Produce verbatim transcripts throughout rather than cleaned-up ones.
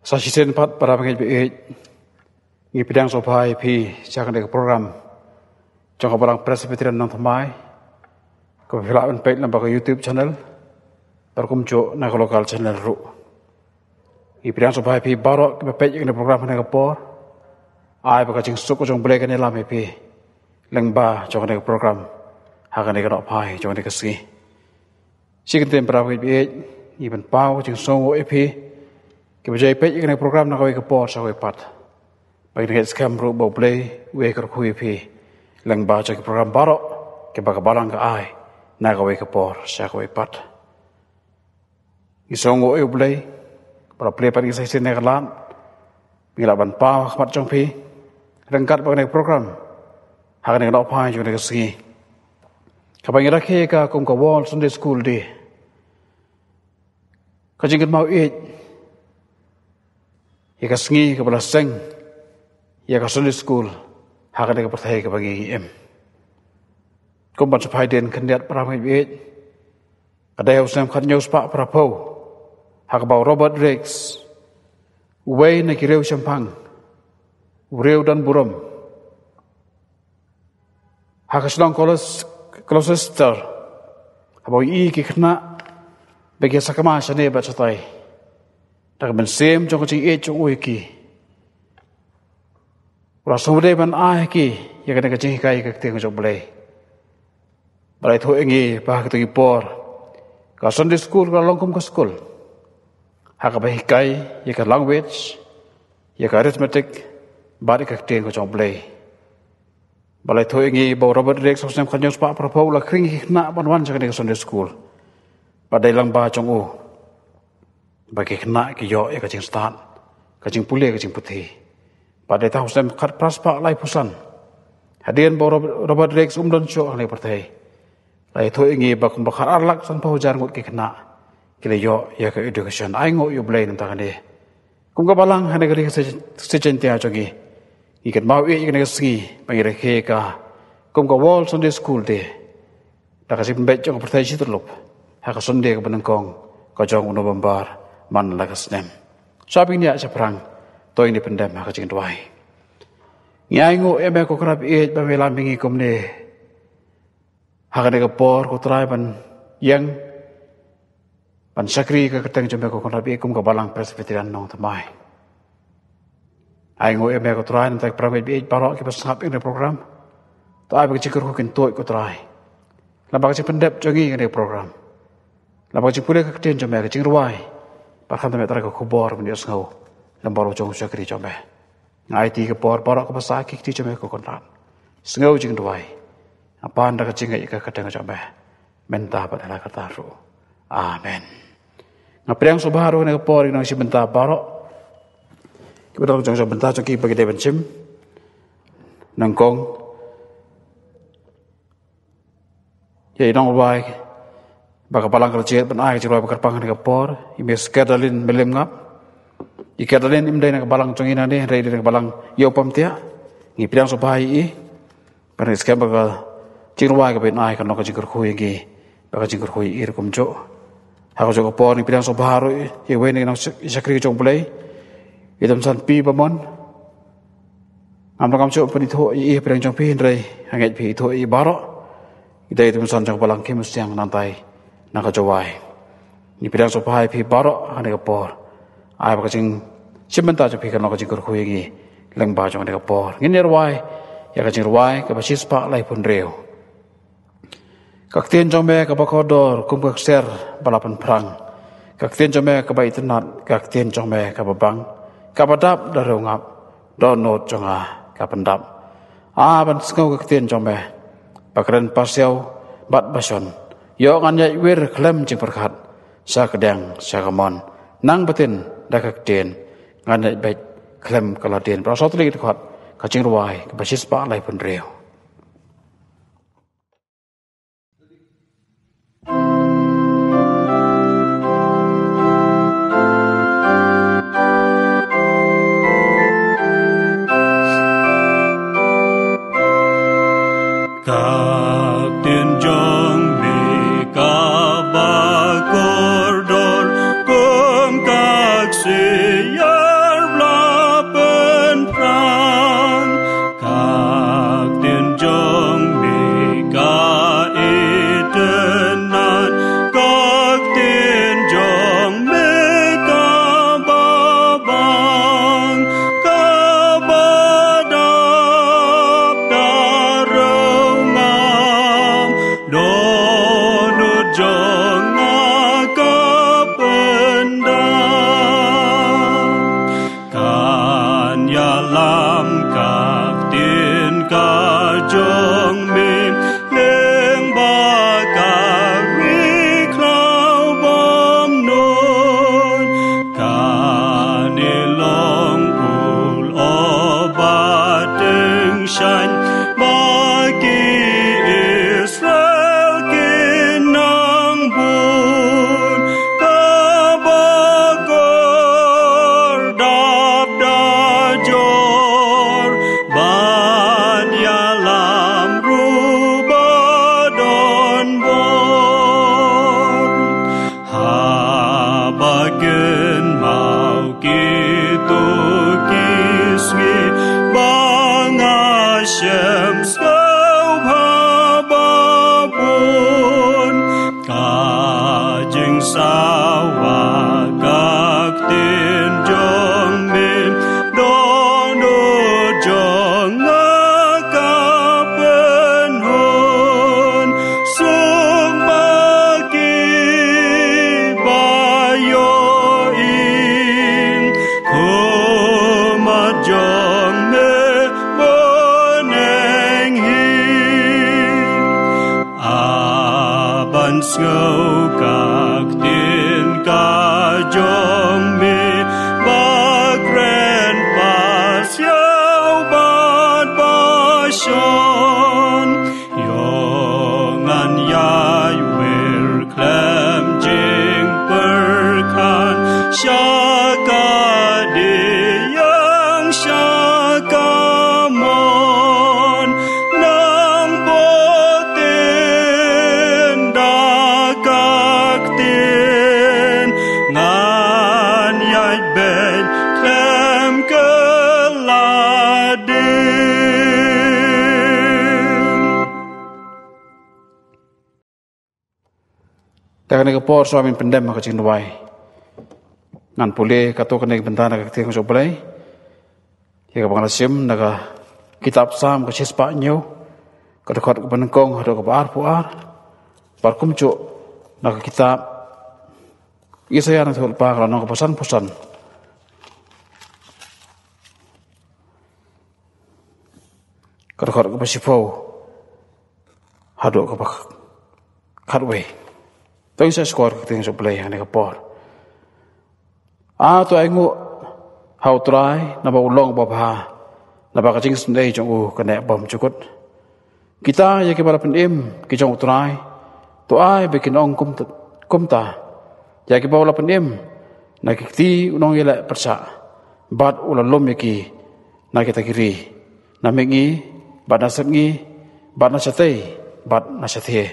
Sa shisien pat para bangeit ba ïeit, ngi pdiang sngewbha ïa phi sha kane ka program jong ka Balang Presbyterian Nongthymmai, kaba phi lah ban peit lyngba ka YouTube channel bad kumjuh na ka local channel ruh. Ngi pdiang sngewbha ïa phi baroh kiba peit ïa kane ka program ha kane ka por. Ai ba ka jingsuk ka jong U Blei kan ïalam ïa phi lyngba jong kane ka program ha kane ka nohphai jong kane ka sngi. Shi kyntien para bangeit ba ïeit, ngi pynpaw ka jingsngewnguh ïa phi kiba ju ïa peit ïa kane ka program na kawei ka por sha kawei pat. Ba ngin ngeit skhem ruh ba U Blei u ïakyrkhu ïa phi lyngba jong ki program baroh kiba ka Balang ka ai na kawei ka por sha kawei pat. Ngi sngewnguh ïa U Blei ba la plie pat ïa ngi sa shisien ïa ka lad ba ngi lah ban paw ha khmat jong phi ryngkat bad kane ka program ha kane ka nohphai jong kane ka sngi, kaba ngi rakhe ïa ka kum ka World Sunday School Day. Ka jingkynmaw ïeit ïa ka sngi kaba la seng ïa ka Sunday School ha kane ka pyrthei kaba ngi im. Kum ban sa phai dien khyndiat para bangeit ba ïeit, ka dei ha u snem khathynñiew spah phraphew, ha kaba u Robert Raikes, uwei na ki riewshemphang, u riew don burom, ha ka shnong Glos-, Gloucester, haba u ïohi ki khynnah ba ki sakma shane bad shatai, da ka mynsiem jong ka jingïeit jong u ïa ki, u la sngewdei ban ai ha ki ïa kane ka jinghikai ïa ka ktien ka jong U Blei. Ba la ïathuh ïa ngi ba ha kito ki por ka Sunday School ka la long kum ka skul ha kaba hikai ïa ka language, ïa ka arithmetic bad ïa ka ktien ka jong U Blei. Ba la ïathuh ïa ngi ba u Robert Raikes ha u snem khathynñiew spah phraphew u la khring ïa ki khynnah ban wan sha kane ka Sunday School. Ba dei lyngba jong u ba ki khynnah ki ïoh ïa ka jingstad, ka jingpule ka jingputhi. Ba dei tang ha u snem khatphra spah laiphew san, hadien ba u Rob-, Robert Raikes um don shuh ha kane ka pyrthei, la ïathuh ïa ngi ba kumba khatar lak sanphew hajar ngut ki khynnah ki la ïoh ïa ka education. Ainguh ïa U Blei na ka bynta kane. Kum ka Balang ha kane ka ri Khristan-, Khristan jong ngi, ngi kynmaw ïa kane ka sngi ba ngi rakhe ïa ka kum ka World Sunday School Day, da ka jingpynbeit jong ka pyrthei shityllup ha ka Sunday kaba nyngkong ka jong u November man la ka snem. Sha phi ngin ïaid shaphrang, to ngin ïa pyndem ha ka jingduwai. Ngi ainguh ïa me ko Kynrad ba ïeit ba me ïalam ïa ngi kumne ha kane ka por ko Trai ban ïeng ban shakri ïa ka kyrteng jong me ko Kynrad ba ïeit kum ka Balang Presbyterian Nongthymmai. Ainguh ïa me ko Trai na ka bynta ki para bangeit ba ïeit baroh kiba sngap ïa kane ka program. To ai ba ka jingkyrkhu kin tuid ko Trai lyngba ka jingpyndep jong ngi ïa kane ka program, lyngba ka jingpule ka ktien jong me, ka jingrwai, bad khamtam ïa ka Trai ka khubor ban ïohsngew lyngba u jong u shakri jong me. Nga aiti ka por baroh kaba sah ha ki kti jong me ko Kynrad. Sngew jingduwai, nga pan da ka jingngeit ïa ka kyrteng jong me mynta bad ha la karta ruh. Amen. Nga pdiang sngewbha ruh ha kane ka por ïa ki nongshim bynta baroh kiba don jong, jong bynta jong ki ba ki dei ban shim nyngkong ïa i nongrwai ba ka Balang ka la jied ban ai ka jingrwai ba kyrpang ha kane ka por, i Miss Kerdalin Mylliemngap. I Kerdalin im dei na ka Balang jong ngi nangne, hynrei i dei na ka Balang Ïew Pamtiah. Ngi pdiang sngewbha ïa i. Ba ngi skhem ba ka jingrwai kaba in ai kan long ka jingkyrkhu ïa ngi, ba ka jingkyrkhu ïa i ruh kumjuh. Ha kajuh ka por ngi pdiang sngewbha ruh ïa iwei na ki nongshakri jong U Blei, i Tymmen San P. Bamon. Ngam lah ngam shuh ban ithuh ïa i hapdeng jong phi, hynrei nga ngeit phi ithuh ïa i baroh. I dei i Tymmen San jong ka Balang Khymmawsiang Nangtai na ka Jowai. Ngi pdiang sngewbha ïa phi baroh ha kane ka por. Ai ba ka jingshim bynta jong phi kan long ka jingkyrkhu ïa ngi lyngba jong kane ka por. Ngin ïa rwai ïa ka jingrwai kaba shispah laiphew hynriew. Ka ktien jong me kaba kordor kum ka ksiar ba la pynphrang, ka ktien jong me kaba itynnad, ka ktien jong me kaba bang, kaba dap da riewngap, dohnud jong nga ka pyndap. Ah, ban sngew ka ktien jong me ba kren pasiaw bad ba shon. Ïoh ngan ïaid wir khlem jingpyrkhat, sha kadiang sha kamon, nang btin da ka ktien, ngan ïaid beit khlem ka la dien. Para sawdong ki dkhot ka jingrwai kaba shispah laiphew hynriew. Ka ktien jong me kaba kordor kum ka ksiar. Shan ba ki Israel kin nang bun, kaba kordap da jor, ban ïalam ruh ba don bor. Haba kynmaw kito ki sngi ba nga shem sngewbha ba bun, ka jingsawa ka ktien jong me, dohnud jong nga ka pynhun, suk ba ki ba ïohi, khmat jong me bun eng hi. A ban sngew ka ktien ka jong me, ba kren ba siaw bad ba shon. Ïoh ngan ïai wir khlem jingpyrkhat, sha ka diang sha ka mon, nang bud tynda ka ktien, ngan ïai beiñ khlem kylla dien. Da kane ka por shuwa ban pyndem ha ka jingduwai, ngan pule katto katne ki bynta na ka ktien ka jong U Blei, ïa kaba nga la shim na ka kitab Salm ka shispah hynñiew, ka dkhot kaba nyngkong haduh kaba arphew ar, bad kumjuh na ka kitab Isaïah na ka lynnong kaba sanphew san, ka dkhot kaba shiphew haduh kaba khatwei. To ngin sa shukor ka ktien jong U Blei ha kane ka por. A, to ai nguh ha U Trai, naba u long uba bha, naba ka jingsngewbha jong u ka neh bymjukut. Kita ïa kiba la pynim ki jong U Trai, to ai ba kin ong kum, kumta ïa kiba u la pynim na ki kti u nongïaleh pyrshah, bad u la lum ïa ki na kita ki ri, na mihngi bad na sepngi, bad na shatei bad na shathie.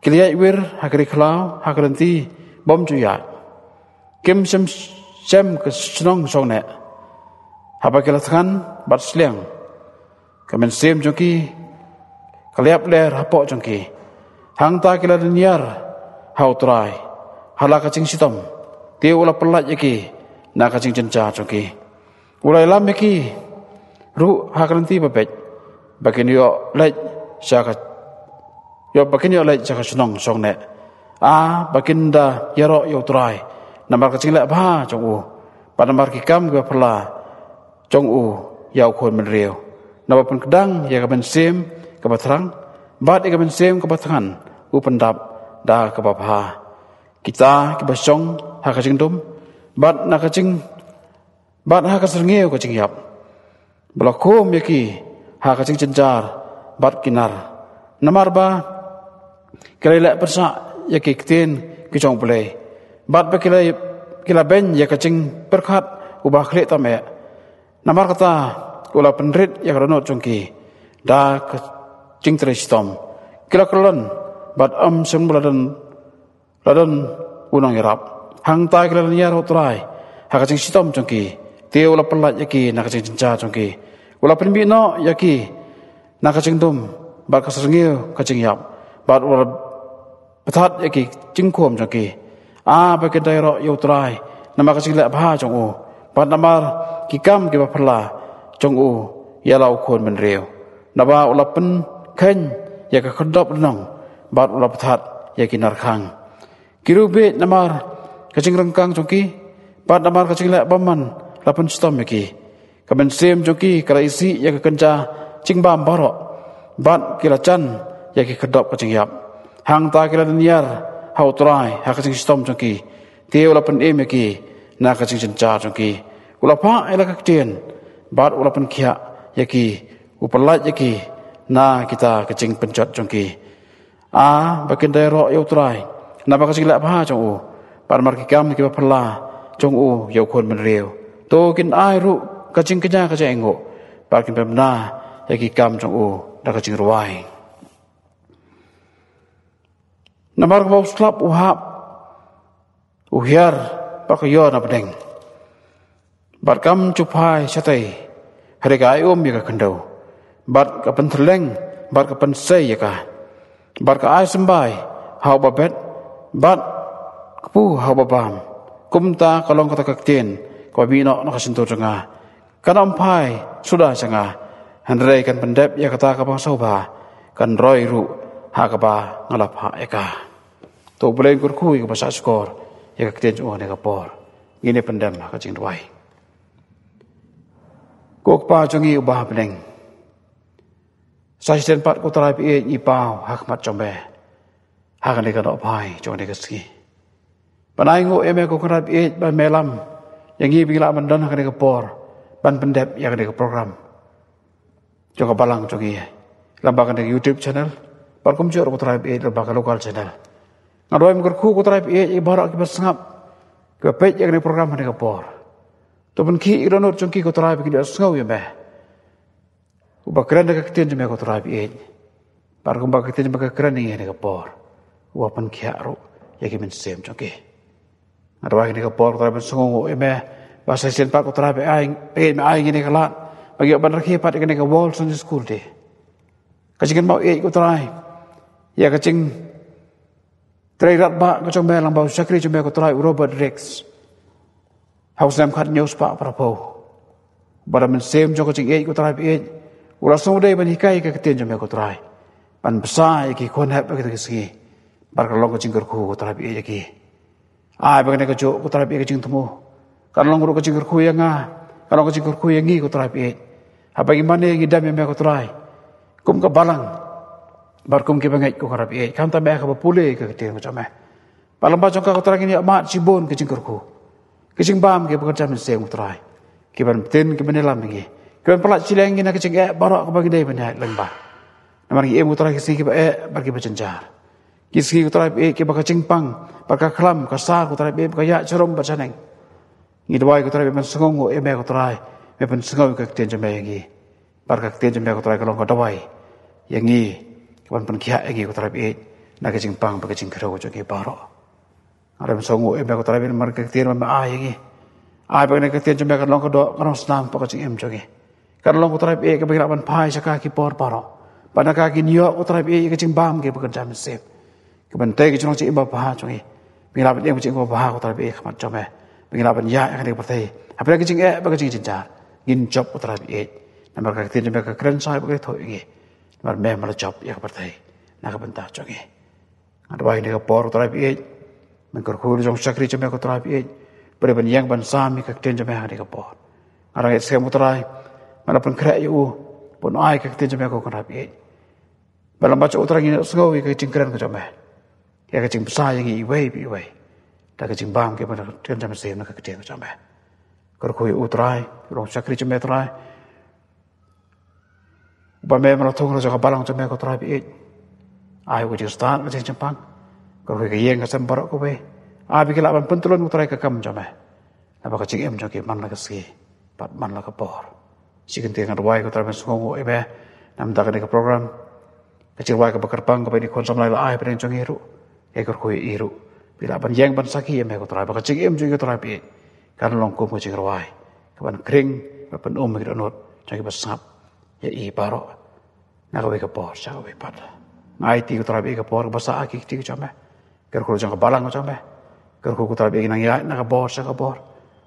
Ki la ïaid wir ha ka ri khlaw, ha ka lynti bym ju ïaid. Kim shym shem ka shnong shongneh. Haba ki la thngan bad sliang, ka mynsiem jong ki ka la ïap ler hapoh jong ki. Hangta ki la lynñiar ha U Trai ha la ka jingshitom, te u la pyllait ïa ki na ka jingjynjar jong ki. U la ïalam ïa ki ruh ha ka lynti ba beit, ba kin ïoh leit sha ka, ïoh, ba kin ïoh leit sha ka shnong shongneh. A, ba kin da ïaroh ïa U Trai namar ka jingleh bha jong u, bad namar ki kam kiba phylla jong u ïa u khun bynriew. Naba pynkdang ïa ka mynsiem kaba thrang bad ïa ka mynsiem kaba thngan u pyndap da kaba bha. Kita kiba shong ha ka jingdum bad na ka jing, bad ha ka syrngiew ka jingïap, ba la khum ïa ki ha ka jingjynjar bad ki nar, namar ba ki la ïaleh pyrshah ïa ki ktien ki jong U Blei, bad ba ki la, ki la beiñ ïa ka jingpyrkhat uba khlieh tam eh. Namar kata u la pynrit ïa ka dohnud jong ki da ka jingtrei shitom. Ki la kyllon bad ym shym la don, la don u nongïarap. Hangta ki la lynñiar ha U Trai ha ka jingshitom jong ki, te u la pyllait ïa ki na ka jingjynjar jong ki. U la pynmih noh ïa ki na ka jingdum bad ka syrngiew ka jingïap, bad u la pynthat ïa ki jingkhum jong ki. A, ba kin da ïaroh ïa U Trai namar ka jingleh bha jong u, bad namar ki kam kiba phylla jong u ïa la u khun bynriew. Naba u la pynkheiñ ïa ka khyrdop lynnong, bad u la pynthat ïa ki narkhang. Ki riewbiej namar ka jingryngkang jong ki, bad namar ka jingleh bymman la pynshitom ïa ki. Ka mynsiem jong ki ka la isih ïa ka kynja jingbam baroh, bad ki la jan ïa ki khyrdop ka jingïap. Hangta ki la lynñiar ha U Trai ha ka jingshitom jong ki, te u la pynim ïa ki na ka jingjynjar jong ki. U la phah ïa la ka ktien, bad u la pynkhiah ïa ki u pyllait ïa ki na kita ka jingpynjot jong ki. A ba kin dei roh ïa u Trai namar ka jingleh bha jong u, bad namar ki kam kiba phylla jong u ïa u khun bynriew. To kin ai ruh ka jingkñia ka jingaiñguh, bad kin pynbna ïa ki kam jong u da ka jingrwai. Namar kaba u slap u hap, u hiar, bad ka ïoh na bneng. Bad kam ju phai shatei, hynrei ka ai um ïa ka khyndew. Bad ka pynthylleng, bad ka pynsei ïa ka. Bad ka ai symbai ha uba bet, bad kpu ha uba bam. Kumta ka long kata ka ktien kaba mih noh na ka shyntur jong nga. Kan ym phai suda sha nga, hynrei kan pyndep ïa kata kaba nga sngewbha, kan roi ruh ha kaba nga la phah ïa ka. To U Blei un kyrkhu ïa kaba shahshkor ïa ka ktien jong u ha kane ka por. Ngin ïa pyndem ha ka jingduwai. Ko Kpa jong ngi uba ha bneng, sa shisien pat ko Trai ba ïeit ngi paw ha khmat jong me ha kane ka daw phai jong kane ka sngi. Ban ai nguh ïa me ko Kynrad ba ïeit ba me lam ïa ngi ba ngi lah ban don ha kane ka por ban pyndep ïa kane ka program jong ka balang jong ngi lyngba kane ka YouTube channel, bad kumjuh ruh ko Trai ba ïeit lyngba ka local channel. Nga duwai me kyrkhu ko Trai ba ïeit ïa baroh kiba sngap, kiba peit ïa kane ka program ha kane ka por. To pynkhih ïa ka dohnud jong ki ko Trai ba kin ïohsngew ïa me uba kren da ka ktien jong me ko Trai ba ïeit. Bad kumba ka ktien jong me ka kren ïa ngi ha kane ka por, uba pynkhiah ruh ïa ki mynsiem jong ki. Nga duwai ha kane ka por ko Trai ban sngewnguh ïa me, ba sa shisien pat ko Trai ba ïeit me ai ïa ngi kane ka lad ba ngi ïoh ban rakhe pat ïa kane ka World Sunday School Day. Ka jingkynmaw ïeit ko Trai ïa ka jing trei radbah ka jong me lyngba u shakri jong me ko Trai u Robert Raikes ha u snem khathynñiew spah phra phew. Bad da mynsiem jong ka jingïeit ko Trai ba ïeit, u la sngewdei ban hikai ka ktien jong me ko Trai, ban bsa ïa ki khun hep ha kata ka sngi. Bad ka long ka jingkyrkhu ko Trai ba ïeit ïa ki. Ai ba kane kajuh ko Trai ba ïeit ka jingthmu kan long ruh ka jingkyrkhu ïa nga, kan long ka jingkyrkhu ïa ngi ko Trai ba ïeit. Haba ngi mane ngi dem ïa me ko Trai kum ka balang bad kum kiba ngeit ko Trai ba ïeit, khamtam eh kaba pule ka ktien ka jong me. Bad lyngba jong ka ko Trai ngin ïa mad shibun ka jingkyrkhu, ka jingbam kiba kynja mynsiem ko Trai, kiban btin kiban ïalam ïa ngi, kiban pyllait shiliang ïa ngi na ka jingeh baroh kaba ngi dei ban ïaid lyngba. Namar ngi im ko Trai ki sngi kiba eh bad kiba jynjar. Ki sngi ko Trai ba ïeit kiba ka jingpang bad ka khlam ka sar ko Trai ba ïeit ba ka ïaid sharum bad shaneng. Ngi duwai ko Trai ba me pynsngewnguh ïa me ko Trai, me pynsngew ïa ka ktien jong me ïa ngi. Bad ka ktien jong me ko Trai ka long ka dawai ïa ngi, kaban pynkhiah ïa ngi ko Trai ba ïeit na ka jingpang bad ka jingkhrew jong ngi baroh. Nga duwai pynsngewnguh ïa me ko Trai ba ïeit namar ka ktien ba me ai ïa ngi. Ai ba kane ka ktien jong me kan long ka doh, kan long snam bad ka jingim jong ngi. Kan long ko Trai ba ïeit kaba ngi lah ban phai sha ka ki por baroh, bad na ka ngin ïoh ko Trai ba ïeit ïa ka jingbam kiba kynja mynsiem. Kaban tei ka jinglong jingim babha jong ngi. Ba ngi lah ban im ka jingim babha ko Trai ba ïeit ha khmat jong me. Ba ngi lah ban ïaid ha kane ka pyrthei hapdeng ka jingeh bad ka jingjynjar. Ngin jop ko Trai ba ïeit namar ka ktien jong me ka kren shai bad ka ïathuh ïa ngi. Namar me me la jop ïa ka pyrthei na ka bynta jong ngi. Nga duwai ha kane ka por ko Trai ba ïeit, me kyrkhu ïa u shakri jong me ko Trai ba ïeit, ba dei ban ïeng ban sam ïa ka ktien jong me ha kane ka por. Nga dang ïeit skhem ko Trai, me la pynkhreh ïa u ban ai ka ktien jong me ko Trai ba ïeit. Ba lyngba jong u Trai ngin ïohsngew ïa ka jingkren ka jong me, ïa ka jingbsa ïa ngi iwei pa iwei da ka jingbam kiba kynja mynsiem na ka ktien ka jong me. Kyrkhu ïa u Trai, u long shakri jong me Trai, uba me me la thung ha la jong ka balang jong me ko Trai ba ïeit. Ai u ka jingstad ka jingpang, kyrkhu ïa ka ïing ka sem baroh kawei. Ai ba ki lah ban pyntylun ko Trai ka kam jong me, naba ka jingim jong ki man la ka sngi bad man la ka por. Shi kyntien nga duwai ko Trai ban sngewnguh ïa me na ka bynta kane ka program. Ka jingrwai kaba kyrpang kaba ïa i khun samla i la ai hapdeng jong ngi ruh, ïa kyrkhu ïa i ruh ba i lah ban ïeng ban sakhi ïa me ko Trai ba ka jingim jong ngi ko Trai ba ïeit kan long kum ka jingrwai kaban khring bad pynum ïa ki dohnud jong kiba sngap ïa i baroh na kawei ka por sha kawei pat. Nga aiti ko Trai ba ïeit ka por kaba sah ha ki kti ka jong me. Kyrkhu jong ka balang ka jong me. Kyrkhu ko Trai ba ïeit ngi nang ïaid na ka bor sha ka bor.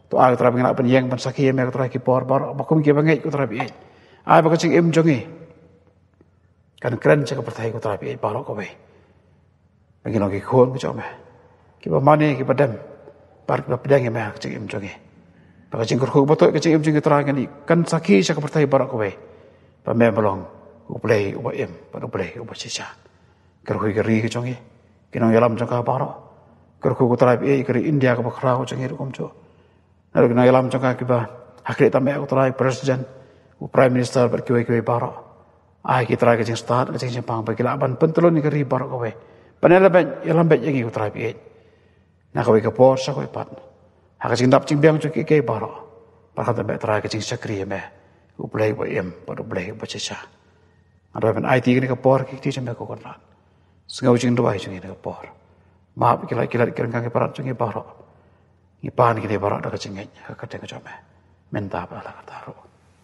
To ai ko Trai ba ngi lah ban ïeng ban sakhi ïa me ko Trai ki por baroh ba kum kiba ngeit ko Trai ba ïeit. Ai ba ka jingim jong ngi kan kren sha ka pyrthei ko Trai ba ïeit baroh kawei. Ba ngin long ki khun ka jong me kiba mane kiba dem bad kiba pdiang ïa me ha ka jingim jong ngi. Ba ka jingkyrkhu kaba tuid ka jingim jong ngi Trai kan sakhi sha ka pyrthei baroh kawei ba me me long U Blei uba im bad U Blei uba shisha. Kyrkhu ïa ka ri ka jong ngi, ki nongïalam jong ka baroh. Kyrkhu ko Trai ba ïeit ïa ka ri India kaba khraw ka jong ngi ruh kumjuh. Naduh ki nongïalam jong ka kiba ha khlieh tam eh ko Trai, President, u Prime Minister bad kiwei kiwei baroh. Ai ki Trai ka jingstad, ka jingshemphang ba ki lah ban pyntlun ïa ka ri baroh kawei. Ban ïalam beit, ïalam beit ïa ngi ko Trai phi ïeit. Na kawei ka por sha kawei pat. Ha ka jingdap jingbiang jong ki kiei baroh. Bad khamtam beit Trai ka jingshakri ïa me. U Blei uba im, bad U Blei uba shisha. Ngan duwai ban aiti kane ka por ki kti jong me ko Kynrad. Sngew jingduwai jong ngi kane ka por. Map ki lait ki lait ki ryngkang ki parat jong ngi baroh. Ngi pan kine baroh da ka jingngeit ha ka kyrteng jong me. Mynta bad la ka taruh.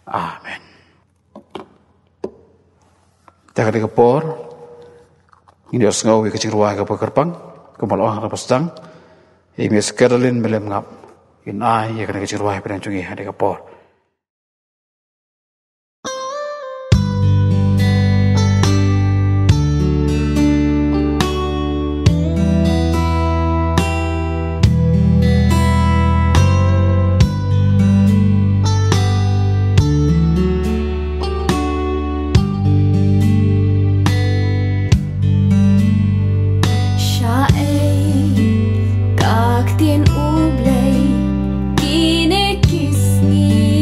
Amen. Te ha kane ka por ngin ïohsngew ïa ka jingrwai kaba kyrpang, kumba la ong ha kaba sdang. Ïa i Miss Carolyn Mylliemngap in ai ïa kane ka jingrwai hapdeng jong ngi ha kane ka por. Shaei ka ktien U Blei kine ki sngi.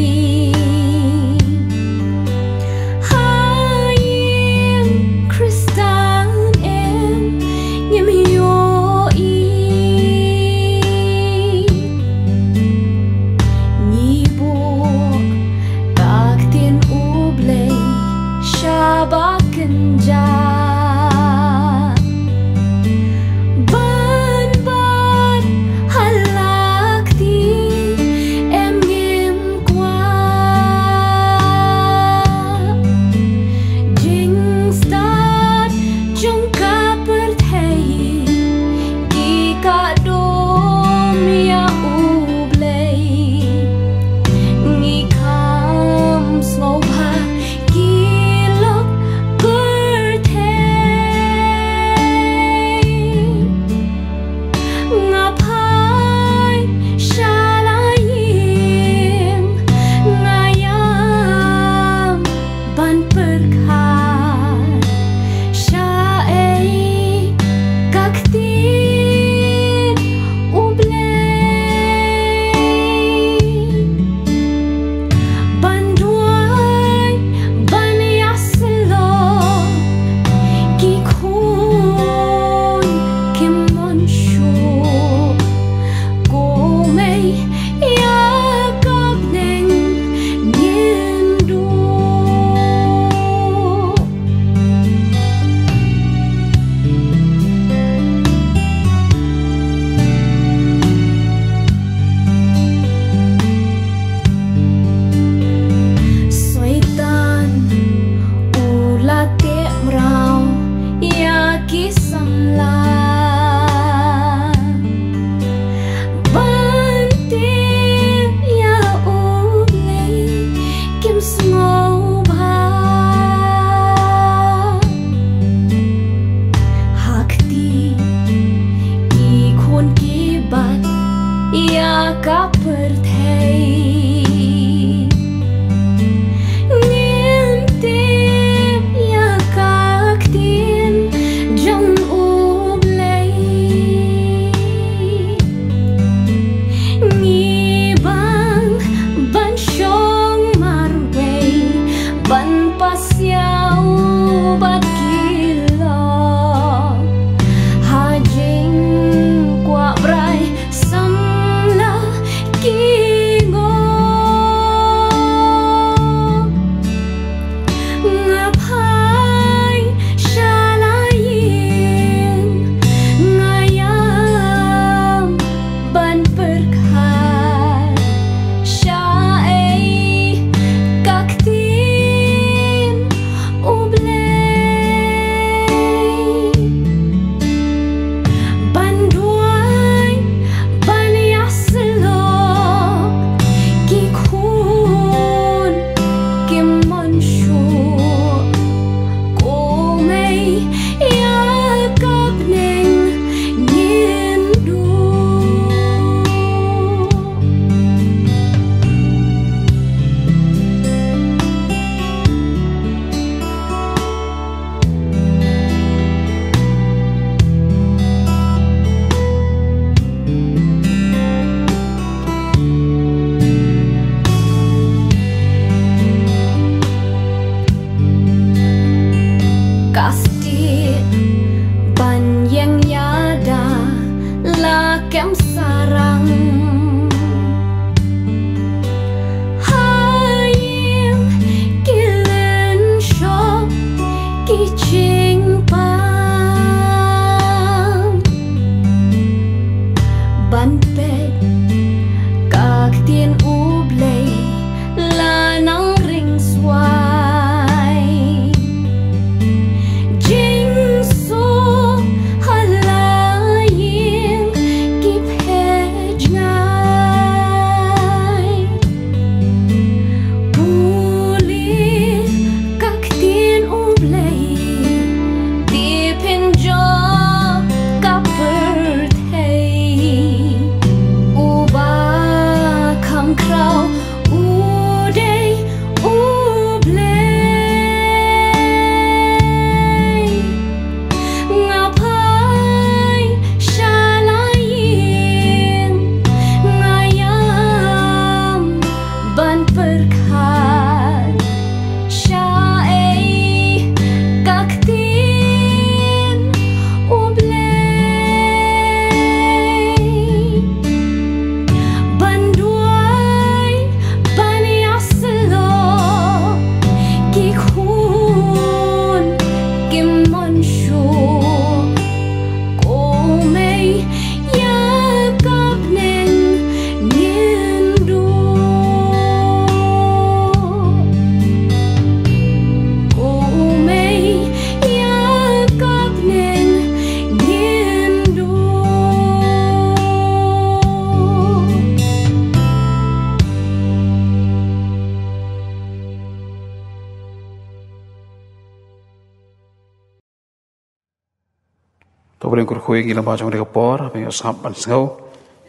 To U Blei un kyrkhu ïa ngi lem ha jong kane ka por, ban ïohsngew, ban sngew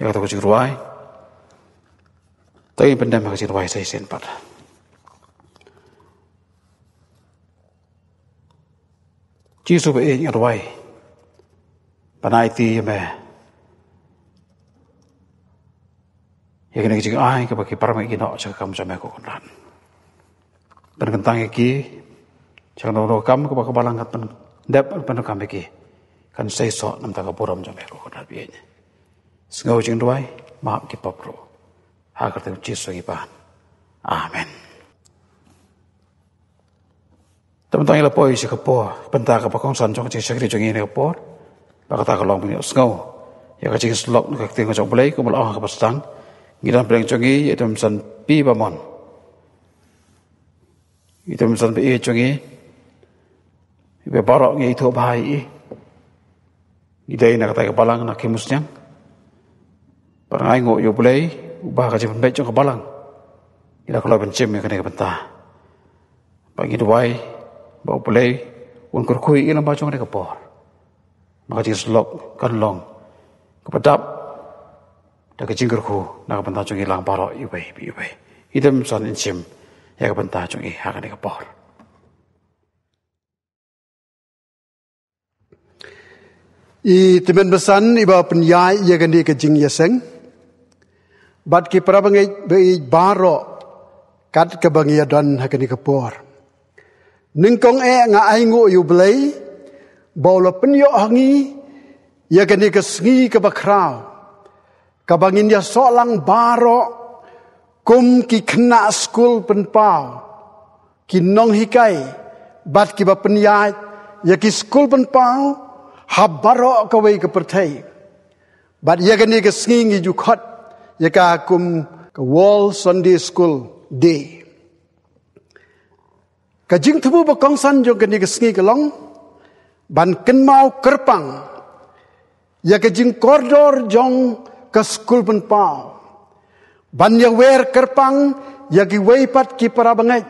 ïa kato ka jingrwai. To ngin pyndem ha ka jingrwai sa shisien pat. Jisu ba ïeit, nga rwai ban aiti ïa me ïa kine ki jingai kaba ki para bangeit ki noh sha ka kam jong me, ko Kynrad. Pynkyntang ïa ki sha kano kano ka kam kaba ka balang kan pyndep, pyndonkam ïa ki. Kan seisoh na ka bynta ka burom jong me, ko Kynrad ba ïeit. Sngew jingduwai, map ki pop ruh. Ha ka kyrteng U Jisu ngi pan. Amen. Te mynta ngi la poi sha ka por, bynta kaba kongsan jong ka jingshakri jong ngi ha kane ka por. Bad kata ka long ban ïohsngew ïa ka jingshlok na ka ktien ka jong U Blei, kumba la ong ha kaba sdang. Ngi don pdeng jong ngi ïa i Tymmen Basan P. Bamon. I Tymmen Basan ba ïeit jong ngi, iba baroh ngi ithuh bha ïa i. I dei na kata ka balang na Khimusniang. Bad nga ainguh ïa U Blei uba ha ka jingpynbeit jong ka balang ngi la kloi ban shim ïa kane ka bynta. Bad ngi duwai ba U Blei un kyrkhu ïa i lem ha jong kane ka por. Ba ka jingshlok kan long kaba dap da ka jingkyrkhu na ka bynta jong ngi lang baroh iwei pa iwei. I Tymmen Basan, yn shim ïa ka bynta jong ngi ha kane ka por. I Tymmen Basan iba pynïaid ïa kane ka jingïaseng, bad ki para bangeit ba ïeit baroh kat kaba ngi ïadon ha kane ka por. Nyngkong eh nga ainguh ïa U Blei ba u la pynïoh ha ngi ïa kane ka sngi kaba khraw, kaba ngin ïasoh lang baroh kum ki khynnah skul pynpaw, ki nonghikai bad kiba pynïaid ïa ki skul pynpaw ha baroh kawei ka pyrthei. Bad ïa kane ka sngi ngi ju khot ïa ka kum ka World Sunday School Day. Ka jingthmu ba kongsan jong kane ka sngi ka long ban kynmaw kyrpang ïa ka jingkordor jong ka skul pynpaw, ban ïawer kyrpang ïa kiwei pat ki para bangeit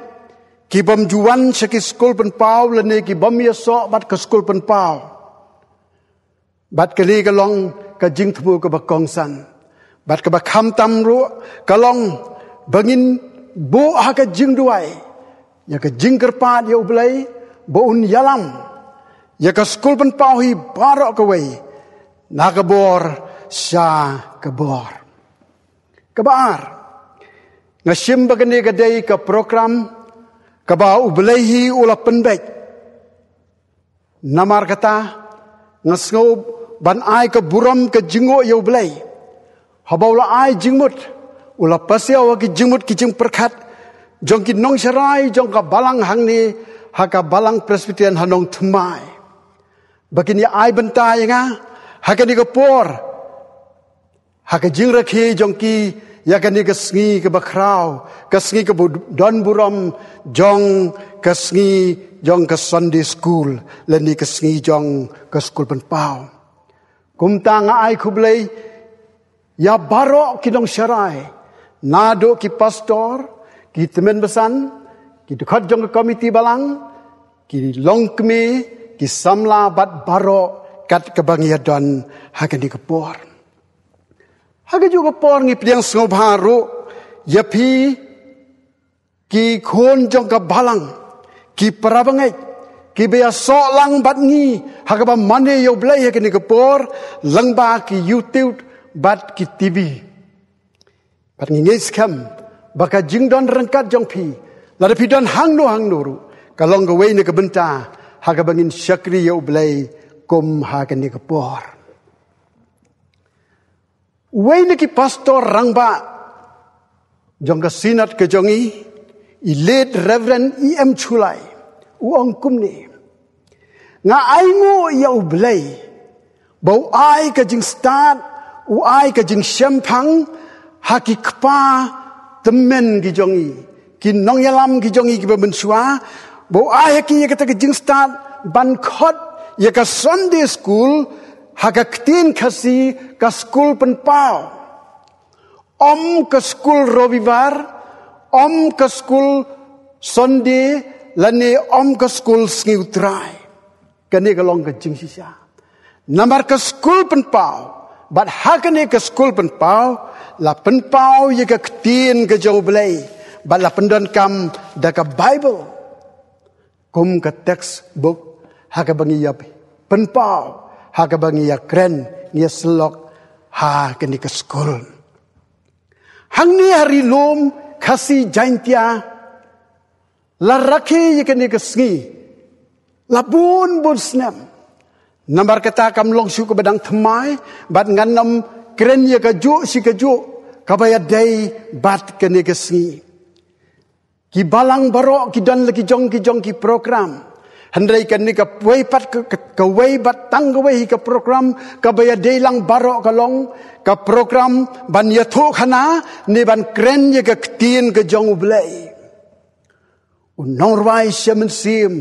ki bym ju wan sha ki skul pynpaw lane ki bym ïasoh bad ka skul pynpaw. Bad kane ka long ka jingthmu kaba kongsan. Bad kaba khamtam ruh ka long ba ngin buh ha ka jingduwai ïa ka jingkyrpad ïa U Blei ba un ïalam ïa ka skul pynpaw hi baroh kawei, na ka bor sha ka bor. Kaba ar, nga shim ba kane ka dei ka program kaba U Blei hi u la pynbeit. Namar kata, nga sngew ban ai ka burom ka jingnguh ïa U Blei, haba u la ai jingmut, u la pasiaw ha ki jingmut ki jingpyrkhat jong ki nongsharai jong ka balang hangne, ha ka Balang Presbyterian ha Nongthymmai, ba kin ïa ai bynta ïa nga ha kane ka por, ha ka jingrakhe jong ki ïa kane ka sngi kaba khraw, ka sngi kaba don burom jong ka sngi jong ka Sunday School lane ka sngi jong ka skul pynpaw. Kumta nga ai khublei ïa baroh ki nongsharai, naduh ki pastor, ki tymmen basan, ki dkhot jong ka komiti balang, ki longkmie, ki samla bad baroh kat kaba ngi ïadon ha kane ka por. Ha kajuh ka por ngi pdiang sngewbha ruh ïa phi ki khun jong ka balang, ki para bangeit kiba ïasoh lang bad ngi ha kaba mane ïa U Blei ha kane ka por, lyngba ki YouTube bad ki TV. Bad ngi ngeit skhem ba ka jingdon ryngkat jong phi, lada phi don hangno hangno ruh, ka long kawei na ka bynta ha kaba ngin shakri ïa U Blei kum ha kane ka por. Uwei na ki pastor rangbah jong ka Synod ka jong ngi, i Late Reverend E M Shullai, u ong kumne: Nga ainguh ïa U Blei ba u ai ka jingstad, u ai ka jingshemphang ha ki kpa tymmen ki jong ngi, ki nongïalam ki jong ngi kiba mynshuwa, ba u ai ha ki ïa kata ka jingstad ban khot ïa ka Sunday School, ha ka ktien Khasi ka skul pynpaw. Ym ka skul Robibar, ym ka skul Sunday, lane ym ka skul Sngi U Trai. Kane ka long ka jingshisha. Namar ka skul pynpaw, bad ha kane ka skul pynpaw, la pynpaw ïa ka ktien ka jong U Blei, bad la pyndonkam da ka Bible kum ka textbook ha kaba ngi ïa pynpaw, ha kaba ngi ïa kren, ngi ïa syllok ha kane ka skul. Hangne ha Ri Lum Khasi Jaiñtia, la rakhe ïa kane ka sngi la bun bun snem. Namar kata kam long shuh kaba dang thymmai, bad ngan nym kren ïa kajuh shi kajuh kaba ïadei bad kane ka sngi. Ki balang baroh ki don la ki jong ki jong ki program. Hynrei kane kawei pat ka, ka, kawei bad tang kawei hi ka program kaba ïadei lang baroh ka long ka program ban ïathuhkhana ne ban kren ïa ka ktien ka jong U Blei. U nongrwai Shem Mynsiem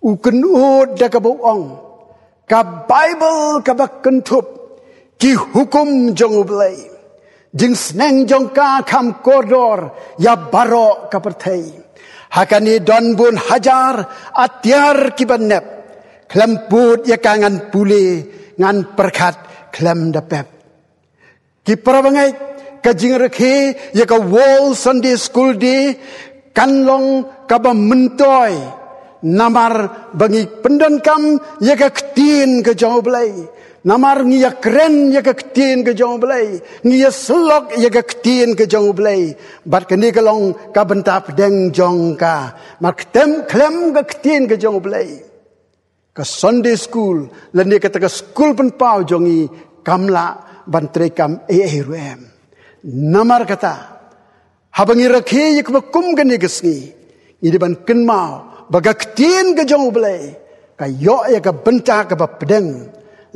u kynnoh da kaba u ong, ka Bible kaba kynthup ki hukum jong U Blei, jingsneng jong ka kham kordor ïa baroh ka pyrthei. Ha kane don bun hajar atiar kiba nep, khlem pud ïa ka ngan pule, ngan pyrkhat khlem da pep. Ki parabangeit, ka jingrakhe ïa ka World Sunday School Day kan long kaba myntoi, namar ba ngi pyndonkam ïa ka ktien ka jong U Blei. Namar ngi ïa kren ïa ka ktien ka jong U Blei, ngi ïa syllok ïa ka ktien ka jong U Blei. Bad kane ka long ka bynta pdeng jong ka. Mar khlem, khlem ka ktien ka jong U Blei, ka Sunday school lane kata ka skul pynpaw jong ngi kam lah ban treikam ei ei ruh em. Namar kata, haba ngi rakhe ïa kaba kum kane ka sngi, ngi dei ban kynmaw ba ka ktien ka jong U Blei ka ïoh ïa ka bynta kaba pdeng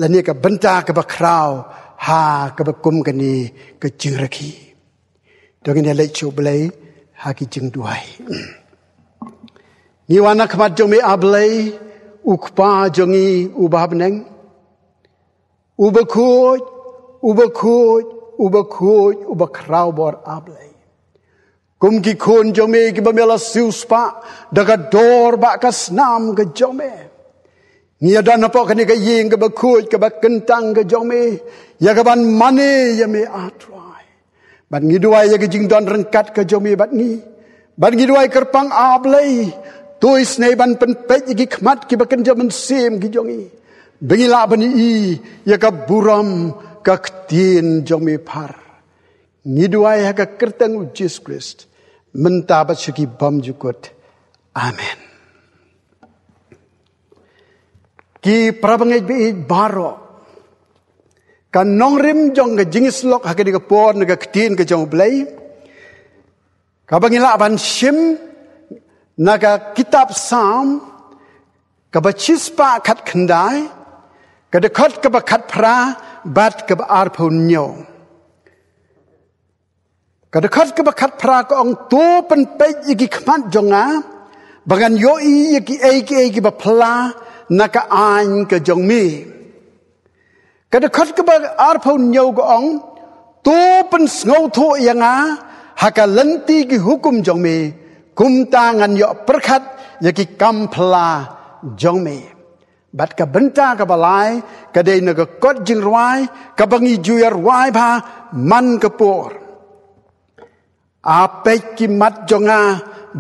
lane ka bynta kaba khraw ha kaba kum kane ka jingrakhe. To ngin ïa leit sha U Blei ha ki jingduwai. Ngi wan ha khmat jong me, A Blei, U Kpa jong ngi uba ha bneng. Uba khuid, uba khuid, uba khuid, uba khraw bor, A Blei. Kum ki khun jong me kiba me la siewspah da ka dor bad ka snam ka jong me, ngi ïa don hapoh kane ka ïing kaba khuid kaba kyntang ka jong me, ïa kaban mane ïa me, A Trai. Bad ngi duwai ïa ka jingdon ryngkat ka jong me bad ngi. Bad ngi duwai kyrpang, A Blei, to isynei ban pynpeit ïa ki khmat kiba kynja mynsiem ki jong ngi, ba ngi lah ban ïohi ïa ka burom ka ktien jong me phar. Ngi duwai ha ka kyrteng U Jisu Khrist, mynta bad sha ki bymjukut. Amen. Ki parabangeit baieit baroh, ka nongrim jong ka jingïasyllok ha kane ka por na ka ktien ka jong U Blei, kaba ngi lah ban shim na ka kitab Salm kaba shispah khatkhyndai, ka dkhot kaba khatphra bad kaba arphew hynñiew. Ka dkhot kaba khatphra ka ong, to pynpeit ïa ki khmat jong nga, ba ngan ïohi ïa kiei kiei kiba phylla na ka aiñ ka jong me. Ka dkhot kaba arphew hynñiew ka ong, to pynsngewthuh ïa nga ha ka lynti ki hukum jong me, kumta ngan ïoh pyrkhat ïa ki kam phylla jong me. Bad ka bynta kaba lai ka dei na ka kot jingrwai kaba ngi ju ïa rwai bha man ka por. A peit ki mat jong nga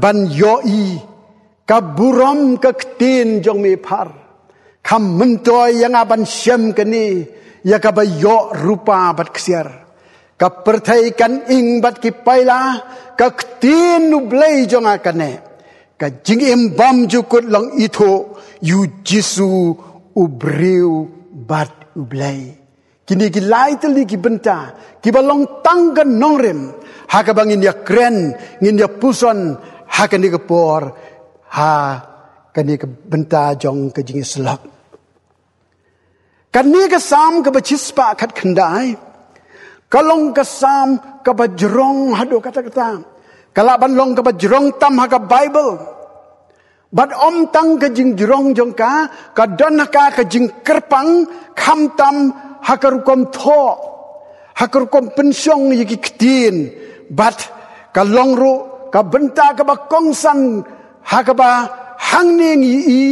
ban ïohi ka burom ka ktien jong me phar. Kham myntoi ïa nga ban shem kane ïa kaba ïoh rupa bad ksiar. Ka pyrthei kan ing bad ki paila, ka ktien U Blei jong nga kan neh. Ka jingim bymjukut long ithuh ïa U Jisu, U briew bad U Blei. Kine ki lai tylli ki bynta kiba long tang ka nongrim ha kaba ngin ïa kren, ngin ïa puson ha kane ka por, ha kane ka bynta jong ka jingïasyllok. Kane ka Salm kaba shispah khatkhyndai ka long ka Salm kaba jrong haduh katta katta. Ka lah ban long kaba jrong tam ha ka Baibl. Bad ym tang ka jingjrong jong ka, ka don ha ka ka jingkyrpang khamtam ha ka rukom thoh, ha ka rukom pynshong ïa ki ktien. Bad ka long ruh ka bynta kaba kongsan ha kaba hangne ngi ïohi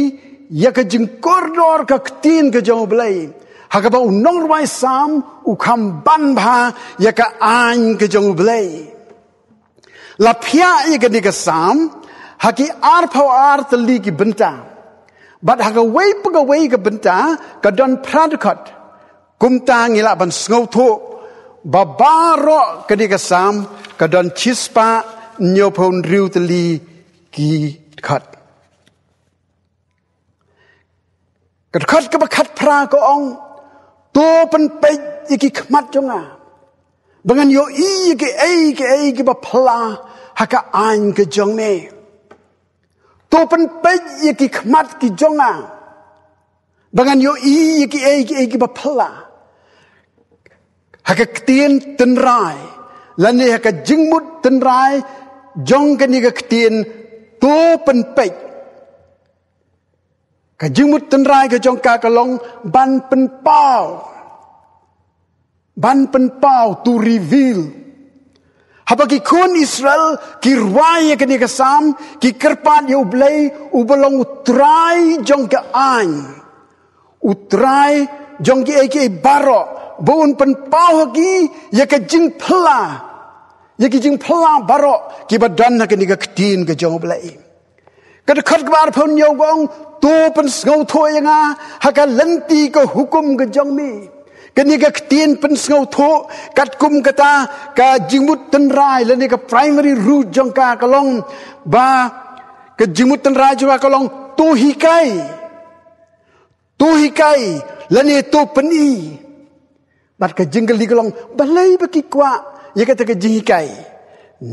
ïa ka jingkordor ka ktien ka jong U Blei. Ha kaba u nongrwai Salm u kham ban bha ïa ka aiñ ka jong U Blei. La phiah ïa kane ka Salm ha ki arphew ar tylli ki bynta. Bad ha kawei pa kawei ka bynta ka don phra dkhot. Kumta ngi lah ban sngewthuh ba baroh kane ka Salm ka don shispah hynñiewphew hynriew tylli ki dkhot. Ka dkhot kaba khatphra ka ong, "To pynpeit ïa ki khmat jong nga, ba ngan ïohi ïa kiei kiei kiba phylla ha ka aiñ ka jong me. To pynpeit ïa ki khmat ki jong nga, ba ngan ïohi ïa kiei kiei kiba phylla ha ka ktien tynrai, lane ha ka jingmut tynrai jong kane ka ktien to pynpeit." Ka jingmut tynrai ka jong ka ka long ban pynpaw. Ban pynpaw, to reveal. Haba ki khun Israel ki rwai ïa kane ka Salm, ki kyrpad ïa U Blei uba long U Trai jong ka aiñ, U Trai jong kiei kiei baroh, ba un pynpaw ha ki ïa ka jingphylla, ïa ki jingphylla baroh kiba don ha kane ka ktien ka jong U Blei. Ka dkhot kaba arphew hynñiew ka ong, "To pynsngewthuh ïa nga ha ka lynti ka hukum ka jong me." Kane ka ktien pynsngewthuh, katkum kata ka jingmut tynrai lane ka primary root jong ka ka long ba, ka jingmut tynrai jong ka ka long, "To hikai. To hikai, lane to pyni." Bad ka jingkylli ka long, balei ba ki kwah ïa kata ka jinghikai?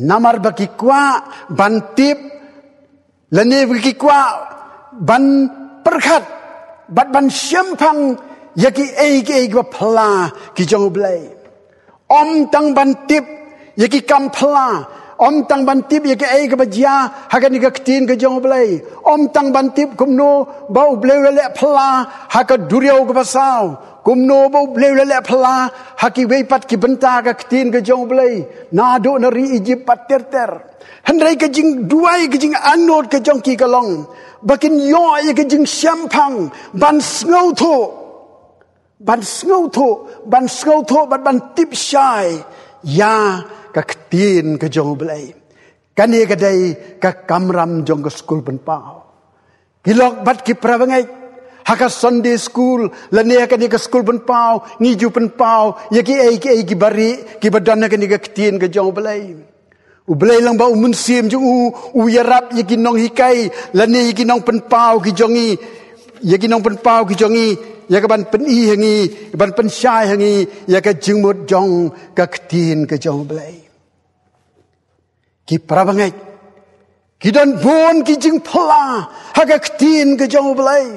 Namar ba ki kwah ban tip, lane ba ki kwah ban pyrkhat bad ban shemphang ïa kiei kiei kiba phylla ki jong U Blei. Ym tang ban tip ïa ki kam phylla, ym tang ban tip ïa kiei kaba jia ha kane ka ktien ka jong U Blei, ym tang ban tip kumno ba U Blei u la leh phylla ha ka duriaw kaba saw, kumno ba U Blei u la leh phylla ha kiwei pat ki bynta ka ktien ka jong U Blei, naduh na ri Egypt pat ter ter. Hynrei ka jingduwai, ka jingangnud ka jong ki ka long ba kin ïoh ïa ka jingshemphang ban sngewthuh, ban sngewthuh, ban sngewthuh bad ban tip shai ïa ka ktien ka jong U Blei. Kane ka dei ka kamram jong ka skul pynpaw. Ki lok bad ki para bangeit, ha ka Sunday school lane ha kane ka skul pynpaw ngi ju pynpaw ïa kiei kiei kiba rieh kiba don ha kane ka ktien ka jong U Blei. U Blei lyngba U Mynsiem jong u, u ïarap ïa ki nonghikai lane ïa ki nongpynpaw ki jong ngi, ïa ki nongpynpaw ki jong ngi, ïa ka ban pyni ha ngi, ban pynshai ha ngi ïa ka jingmut jong ka ktien ka jong U Blei. Ki para bangeit, ki don bun ki jingphylla ha ka ktien ka jong U Blei.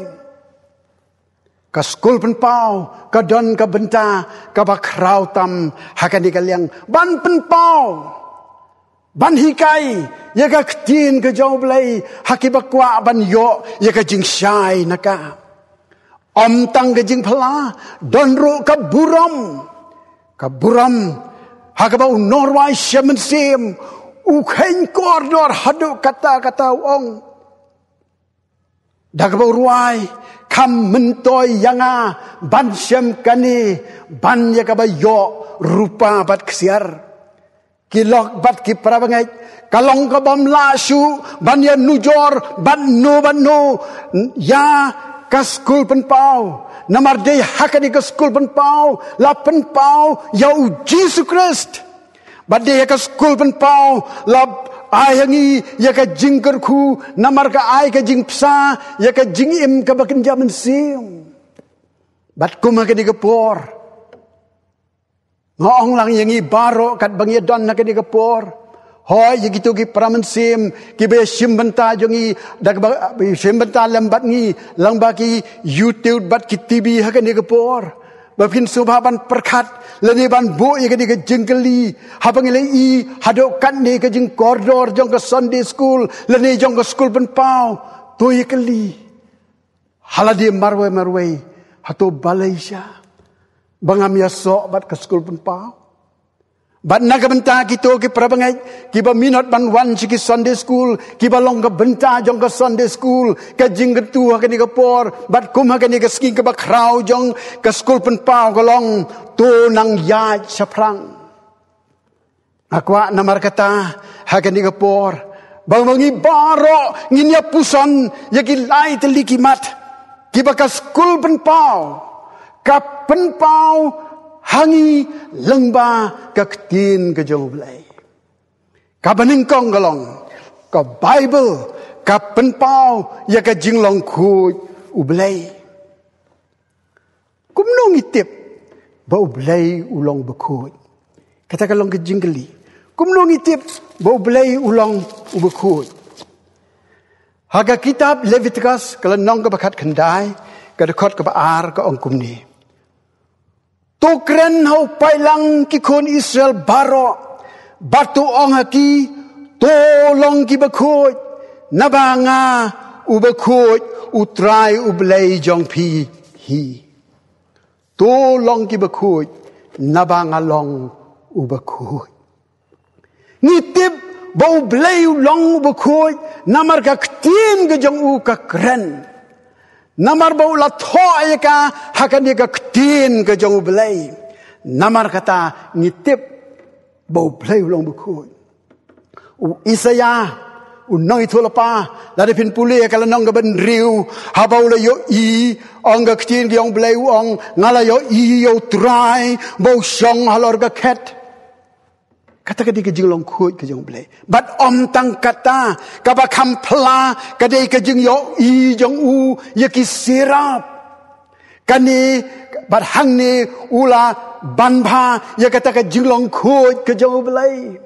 Ka skul pynpaw ka don ka bynta kaba khraw tam ha kane ka liang, ban pynpaw, ban hikai ïa ka ktien ka jong U Blei ha kiba kwah ban ïoh ïa ka jingshai na ka. Ym tang ka jingphylla, don ruh ka burom. Ka burom ha kaba u nongrwai Salm u kheiñ kordor haduh katta katta, u ong, da kaba u rwai, kham myntoi ïa nga ban shem kane ban ïa kaba ïoh rupa bad ksiar. Ki lok bad ki para bangeit, ka long kabym lah shuh ban ïanujor bad no bad no ïa ka skul pynpaw. Namar dei ha kane ka skul pynpaw la pynpaw ïa U Jisu Khrist. Bad dei ha ka skul pynpaw la ai ha ngi ïa ka jingkyrkhu, namar ka ai ka jingbsa ïa ka jingim kaba kynja mynsiem. Bad kum ha kane ka por, nga ong lang ïa ngi baroh katba ngi don ha kane ka por. Hooid, ïa kito ki para mynsiem kiba ïashim bynta jong ngi, da kaba ïashim bynta lem bad ngi lyngba ki YouTube bad ki TV ha kane ka por, ba phin sngewbha ban pyrkhat lane ban buh ïa kane ka jingkylli, haba ngi la ïohi haduh katne ka jingkordor jong ka Sunday school lane jong ka skul pynpaw, to ïakylli, ha lade marwei marwei, hato balei shisha ba ngam ïasoh bad ka skul pynpaw? Bad na ka bynta kito ki parabangeit kiba minot ban wan sha ki Sunday school, kiba long ka bynta jong ka Sunday school, ka jingkyntu ha kane ka por, bad kum ha kane ka sngi kaba khraw jong ka skul pynpaw ka long, to nang ïaid shaphrang. Nga kwah namar kata ha kane ka por ba ma ngi baroh ngin ïa puson ïa ki lai tylli ki mat kiba ka skul pynpaw ka pynpaw ha ngi lyngba ka ktien ka jong U Blei. Kaba nyngkong ka long, ka Baibl ka pynpaw ïa ka jinglong khuid U Blei. Kumno ngi tip ba U Blei u long bakhuid? Kata ka long ka jingkylli. Kumno ngi tip ba U Blei u long u bakhuid? Ha ka kitab Leviticus, ka lynnong kaba khatkhyndai, ka dkhot kaba ar, ka ong kumne: To kren ha u paidlang ki khun Israel baroh, bad to ong ha ki, to long ki bakhuid, naba nga u bakhuid, U Trai U Blei jong phi hi. To long ki bakhuid, naba nga long u bakhuid. Ngi tip ba U Blei u long u bakhuid namar ka ktien ka jong u ka kren. Namar ba u la thoh ïa ka ha kane ka ktien ka jong U Blei. Namar kata ngi tip ba U Blei u long bakhuid. U Isaïah, u nongïathuhlypa, lada phin pule ïa ka lynnong kaba hynriew, haba u la ïohi, ong ka ktien ka jong U Blei, u ong, nga la ïohi ïa U Trai ba u shong halor ka khet. Kata ka dei ka jinglong khuid ka jong U Blei. Bad ym tang kata, kaba kham phylla ka dei ka jingïohi jong u ïa ki serap. Kane, bad hangne u la ban bha ïa kata ka jinglong khuid ka jong U Blei.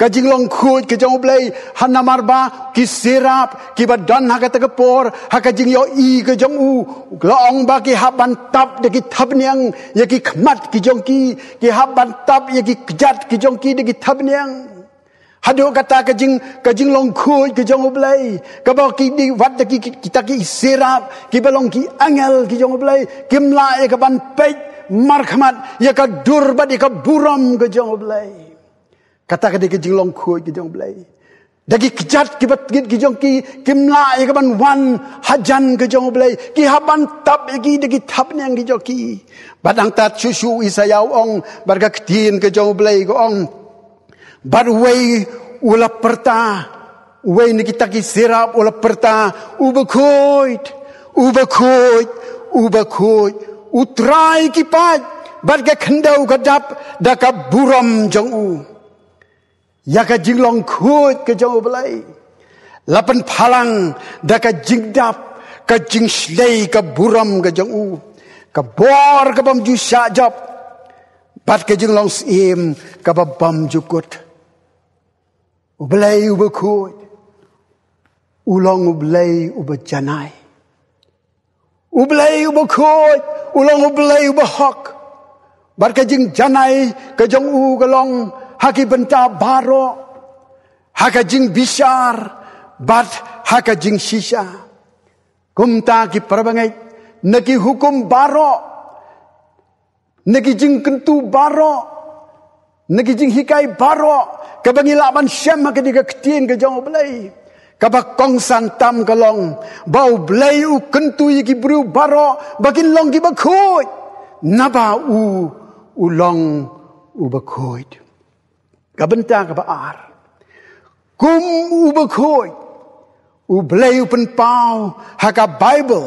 Ka jinglong khuid ka jong U Blei, ha namar ba ki serap kiba don ha kata ka por, ha ka jingïohi ka jong u, la ong ba ki hap ban tap da ki thapniang ïa ki khmat ki jong ki, ki hap ban tap ïa ki kjat ki jong ki da ki thapniang. Haduh kata ka jing, ka jinglong khuid ka jong U Blei, kaba ki dei wat da ki, ki, kita ki serap kiba long ki angel ki jong U Blei, kim lah ïa ka ban peit markhmat ïa ka dur bad ïa ka burom ka jong U Blei. Kata ka dei ka jinglong khuid ka jong U Blei. Da ki kjat kiba tngit ki jong ki, kim lah ïa ka ban wan hajan ka jong U Blei, ki hap ban tap ïa ki da ki thapniang ki jong ki. Bad nangta shuh shuh u Isaïah u ong, bad ka ktien ka jong U Blei ka ong, bad uwei u la pyrta, uwei na kita ki serap u la pyrta, u bakhuid, u bakhuid, u bakhuid, U Trai ki paid, bad ka khyndew ka dap da ka burom jong u. Ïa ka jinglong khuid ka jong U Blei la pynphalang da ka jingdap, ka jingshlei, ka burom ka jong u, ka bor ka bym ju shah jop, bad ka jinglong syiem ka ba bym ju kut. U Blei u bakhuid u long U Blei u ba janai. U Blei u bakhuid u long U Blei u bahok. Bad ka jingjanai ka jong u ka long ha ki bynta baroh, ha ka jingbishar bad ha ka jingshisha. Kumta ki parabangeit, na ki hukum baroh, na ki jingkyntu baroh, na ki jinghikai baroh, kaba ngi lah ban shem ha kane ka ktien ka jong U Blei, kaba kongsan tam ka long ba U Blei u kyntu ïa ki briew baroh ba kin long ki bakhuid, naba u u long u bakhuid. Ka bynta kaba ar, kum u bakhuid, U Blei u pynpaw ha ka Baibl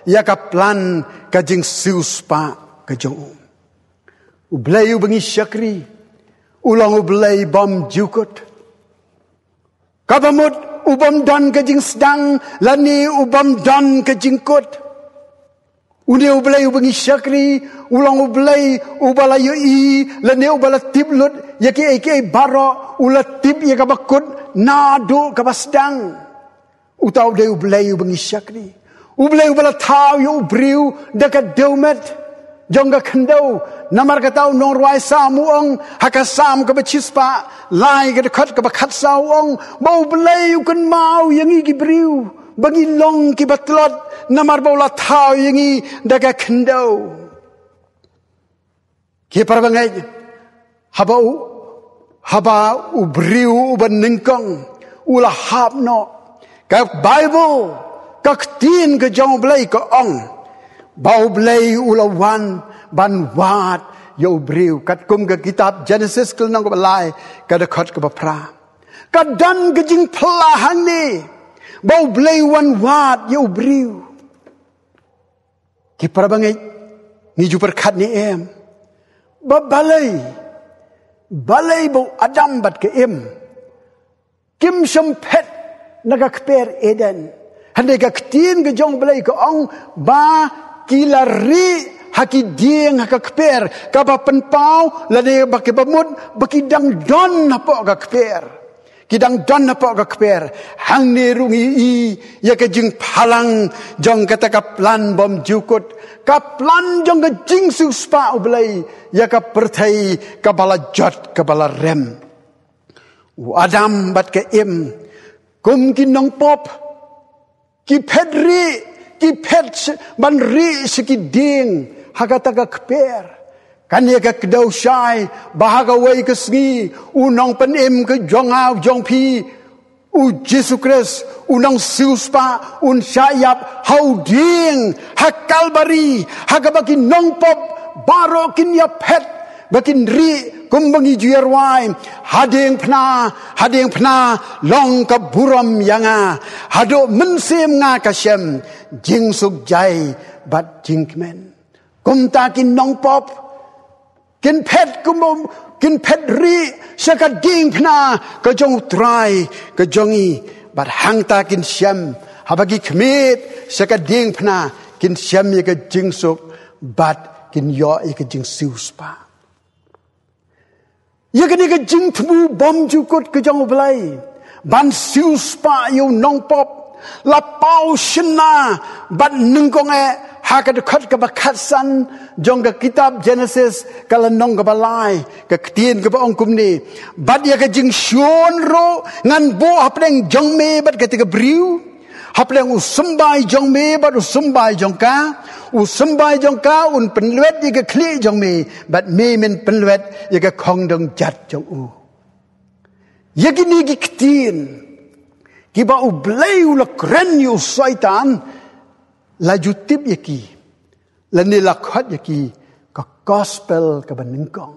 ïa ka plan ka jingsiewspah ka jong u. U Blei u ba ngi shakri u long U Blei bym ju kut. Kaba mut u bym don ka jingsdang lane u bym don ka jingkut. Une U Blei u ba ngi shakri u long U Blei u ba la ïohi lane u ba la tip lut ïa kiei kiei baroh, u la tip ïa kaba kut naduh kaba sdang. Uta u dei U Blei u ba ngi shakri. U Blei u ba la thaw ïa u briew da ka dewmet jong ka khyndew. Namar kata u nongrwai Salm u ong ha ka Salm kaba shispah lai, ka dkhot kaba khatsaw, u ong ba U Blei u kynmaw ïa ngi ki briew ba ngi long kiba tlot, namar ba u la thaw ïa ngi da ka khyndew. Ki parabangeit, haba u, Haba u briew uba nyngkong u la hap noh, ka Baibl, ka ktien ka jong U Blei ka ong ba U Blei u la wan ban wad ïa u briew. Katkum ka kitab Jenesis ka lynnong kaba lai, ka dkhot kaba phra, ka don ka jingphylla hangne ba U Blei u wan wad ïa u briew. Ki para bangeit, ngi ju pyrkhat ne em ba balei, balei ba u Adam bad ka Im kim shym phet na ka kper Eden? Hynrei ka ktien ka jong U Blei ka ong ba ki la rieh ha ki dieng ha ka kper, kaba pynpaw lane ba ki bamut ba ki dang don hapoh ka kper. Ki dang don hapoh ka kper. Hangne ruh ngi i ïa ka jingphalang jong kata ka plan bymjukut, ka plan jong ka jingsiewspah U Blei ïa ka pyrthei kaba la jot, kaba la rem. U Adam bad ka Im, kum ki nongpop, ki phet rieh, ki phet sh-, ban rieh sha ki dieng ha kata ka kper. Kane ka kdew shai ba ha kawei ka sngi u nongpynim ka jong nga, u jong phi, u Jisu Khrist, u nongsiewspah, un shah ïap ha u dieng ha Kalbari, ha kaba ki nongpop baroh kin ïa phet, ba kin rieh, kumba ngi ju ïa rwai: Hadien phna, hadien phna long ka burom ïa nga, haduh mynsiem nga ka shem jingsuk jai bad jingkmen. Kumta ki nongpop kin phet, kumba kin phet rieh sha ka diengphna ka jong U Trai ka jong ngi, bad hangta kin shem, haba ki khmied sha ka diengphna, kin shem ïa ka jingsuk bad kin ïoh ïa ka jingsiewspah. Ïa kane ka jingthmu bymjukut ka jong U Blei ban siewspah ïa u nongpop la paw shynna bad nyngkong eh ha ka dkhot kaba khatsan jong ka kitab Jenesis ka lynnong kaba lai, ka ktien kaba ong kumne: Bad ïa ka jingshun ruh ngan buh hapdeng jong me bad kata ka briew, hapdeng u symbai jong me bad u symbai jong ka. U symbai jong ka un pynlwet ïa ka khlieh jong me, bad me men pynlwet ïa ka khongdong jat jong u. Ïa kine ki ktien kiba U Blei u la kren ïa u Soitan, la ju tip ïa ki, lane la khot ïa ki ka gospel kaba nyngkong,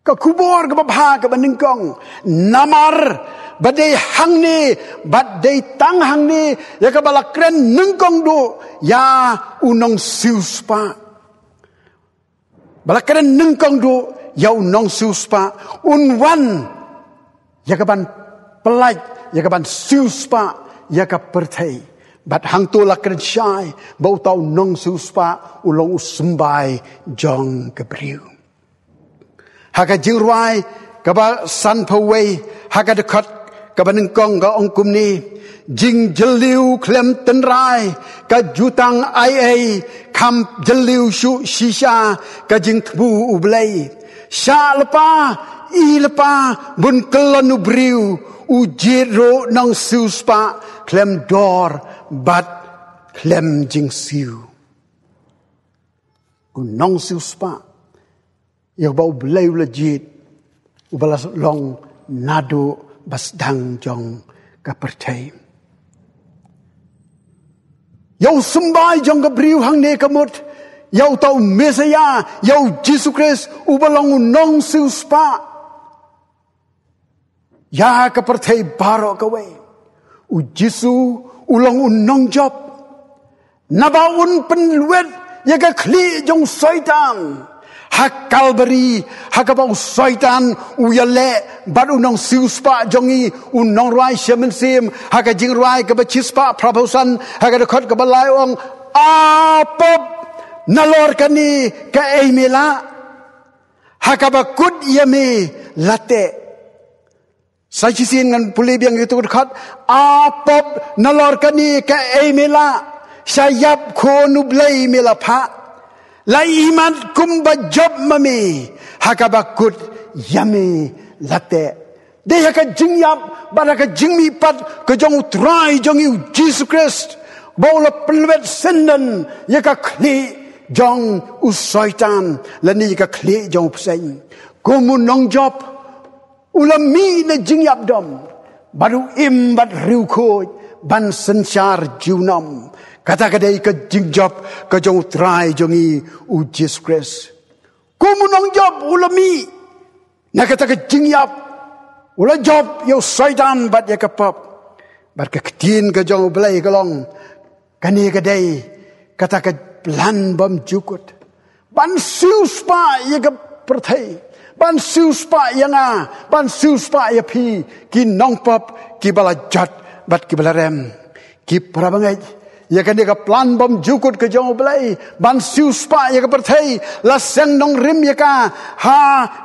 ka khubor kaba bha kaba nyngkong. Namar ba dei hangne, bad dei tang hangne ïa kaba la kren nyngkong duh ïa u nongsiewspah. Ba la kren nyngkong duh ïa u nongsiewspah, un wan ïa kaban pyllait, ïa kaban siewspah ïa ka pyrthei. Bad hangto la kren shai ba uta u nongsiewspah u long u symbai jong ka briew. Ha ka Jingrwai kaba sanphew wei, ha ka dkhot kaba nyngkong ka ong kumne: Jingjylliew khlem tynrai ka jutang ei ei, kham jylliew shuh shisha ka jingthmu U Blei. Shah lypa, i lypa, bun kyllon u briew, u jied ruh nongsiewspah khlem dor bad khlem jingsiew. U nongsiewspah ïa uba U Blei u la jied, uba la long naduh ba sdang jong ka pyrthei. Ïa u symbai jong ka briew hangne ka mut ïa uta u Messaïah, ïa u Jisu Khrist uba long u nongsiewspah ïa ka pyrthei baroh kawei. U Jisu u long u nongjop, naba un pynlwet ïa ka khlieh jong u Soitan ha Kalbari, ha kaba u Soitan u ïaleh bad u nongsiewspah jong ngi, u nongrwai sha mynsiem, ha ka Jingrwai kaba shispah phraphew san, ha ka dkhot kaba lai ong: A pop, nalor kane kaei me lah? Ha kaba kut ïa me la teh. Sa shisien ngan pule biang ïa uto u dkhot: A pop, nalor kane kaei me lah? Sha ïap khun U Blei me la phah. La imat kumba jop ma me, ha kaba kut ïa me la teh. Dei ha ka jingïap bad ha ka jingmihpat ka jong U Trai jong ngi u Jisu Khrist ba u la pynlwet syndon ïa ka khlieh jong u Soitan, lane ïa ka khlieh jong u bseiñ. Kum u nongjop, U la mih na jingïap dom, bad u im bad riewkhuid ban synshar junom. Kata ka dei ka jingjop ka jong U Trai jong ngi, U Jisu Khrist. Kum u nongjop u la mih na kata ka jingïap, u la jop ïa u Soitan bad ïa ka pop. Bad ka ktien ka jong U Blei ka long, kane ka dei kata ka plan bymjukut ban siewspah ïa ka pyrthei, ban siewspah ïa nga, ban siewspah ïa phi, ki nongpop kiba la jot bad kiba la rem. Ki para bangeit, ïa kane ka plan bymjukut ka jong U Blei ban siewspah ïa ka pyrthei, la seng nongrim ïa ka ha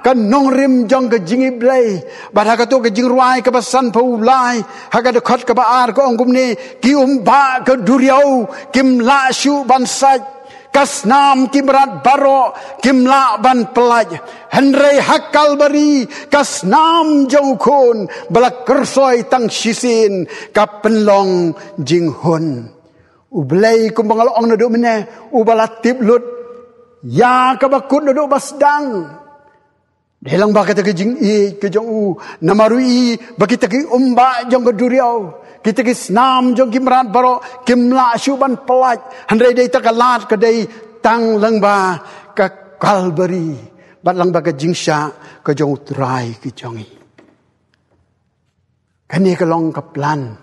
ka nongrim jong ka jingïeit Blei. Bad ha kato ka Jingrwai kaba sanphew lai, ha ka dkhot kaba ar, ka ong kumne: Ki umbah ka duriaw kim lah shuh ban sait, ka snam ki mrad baroh kim lah ban pyllait. Hynrei ha Kalbari ka snam jong U Khun ba la kyrsoi tang shisien ka pynlong jinghun. U Blei, kumba nga la ong naduh mynne, uba la tip lut ïa kaba kut naduh ba sdang. Dei lang ba kata ka jingïeit ka jong u, namar u i ba kita ki umbah jong ka duriaw, kita ki snam jong ki mrad baroh kim lah shuh ban pyllait. Hynrei dei ta ka lad ka dei tang lang ba ka Kalbari, bad lang ba ka jingshah ka jong U Trai ka jong ngi. Kane ka long ka plan,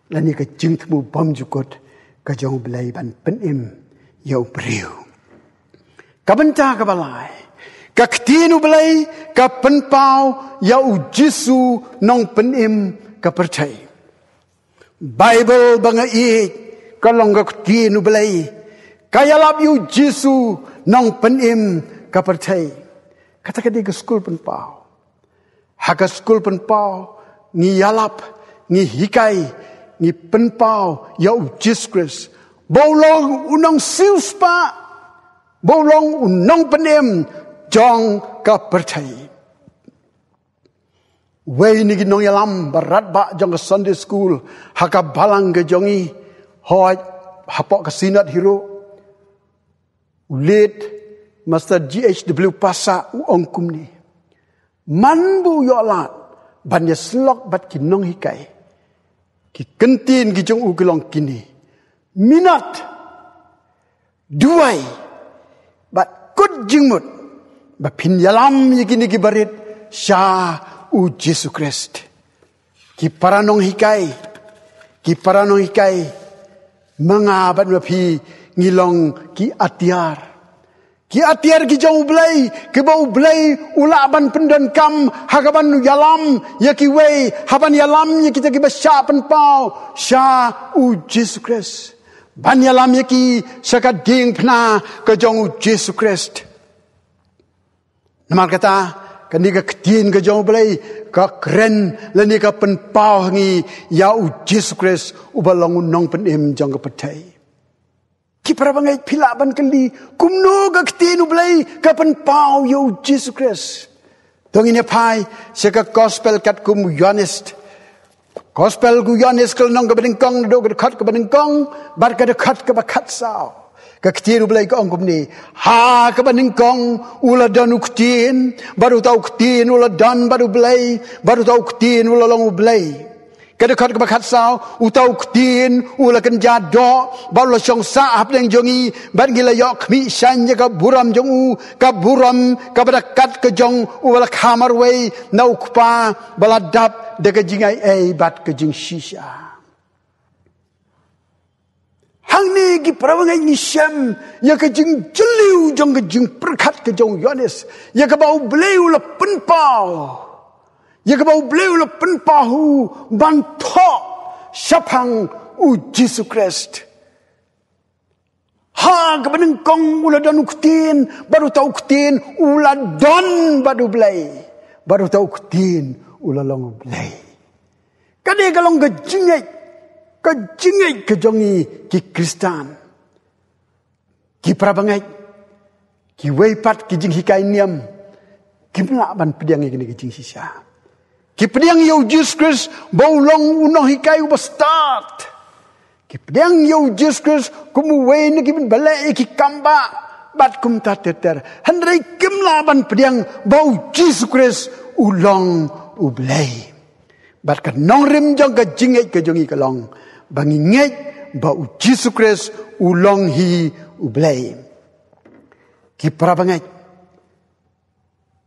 lane ka jingthmu bymjukut ka jong U Blei ban pynim ïa u briew. Ka bynta kaba lai, ka ktien U Blei ka pynpaw ïa U Jisu nongpynim ka pyrthei. Baibl ba nga ïeit ka long ka ktien U Blei, ka ïalap ïa U Jisu nongpynim ka pyrthei. Kata ka dei ka skul pynpaw. Ha ka skul pynpaw ngi ïalap, ngi hikai, ngi pynpaw ïa U Jisu Khrist, ba u long u nongsiewspah, ba u long u nongpynim jong ka pyrthei. Wei na ki nongïalam ba radbah jong ka Sunday School ha ka balang ka jong ngi, hooid, hapoh ka Synod hi ruh, u late Master G H W Passah u ong kumne: Man ba u ïoh lad ban ïasyllok bad ki nonghikai, ki kyntien ki jong u ki long kine: Minot, duwai, bad kut jingmut ba phin ïalam ïa kine ki barit sha U Jisu Khrist. Ki para nonghikai, ki para nonghikai, ma nga bad ma phi ngi long ki atiar. Ki atiar ki jong U Blei, kiba U Blei u lah ban pyndonkam ha kaban ïalam ïa kiwei, ha ban ïalam ïa kita kiba shah pynpaw sha U Jisu Khrist, ban ïalam ïa ki sha ka diengphna ka jong U Jisu Khrist. Namar kata, kane ka ktien ka jong U Blei ka kren lane ka pynpaw ha ngi ïa U Jisu Khrist, uba long u nongpynim jong ka pyrthei. Ki para bangeit, phi lah ban kylli, kumno ka ktien U Blei ka pynpaw ïa U Jisu Khrist? To ngin ïa phai sha ka Gospel katkum u Ïoannis. Gospel u Ïoannis ka lynnong kaba nyngkong, naduh ka dkhot kaba nyngkong bad ka dkhot kaba khatsaw. Ka ktien U Blei ka ong kumne: Ha kaba nyngkong u la don u Ktien, bad uta u Ktien u la don bad U Blei, bad uta u Ktien u la long U Blei. Ka dkhot kaba khatsaw: Uta u Ktien u la kynja doh bad u la shong sah hapdeng jong ngi, bad ngi la ïoh khmih shaiñ ïa ka burom jong u, ka burom kaba da kat ka jong uba la kha marwei na u Kpa, ba la dap da ka jingai ei bad ka jingshisha. Hangne ki para bangeit ngi shem ïa ka jingjylliew jong ka jingpyrkhat ka jong u Ïoannis, ïa kaba U Blei u la pynpaw, ïa kaba U Blei u la pynpaw u ban thoh shaphang U Jisu Khrist. Ha kaba nyngkong u la don u Ktien, bad uta u Ktien u la don bad U Blei, bad uta u Ktien u la long U Blei. Ka dei ka long ka jingngeit, ka jingngeit ka jong ngi ki Khristan. Ki para bangeit, kiwei pat ki jinghikai niam kim lah ban pdiang ïa kine ki jingshisha. Ki pdiang ïa U Jisu Khrist ba u long u nonghikai uba stad. Ki pdiang ïa U Jisu Khrist kum uwei na ki ba leh ïa ki kam bah bad kumta ter ter. Hynrei kim lah ban pdiang ba U Jisu Khrist u long U Blei. Bad ka nongrim jong ka jingngeit ka jong ngi ka long ba ngi ngeit ba U Jisu Khrist u long hi U Blei. Ki para bangeit,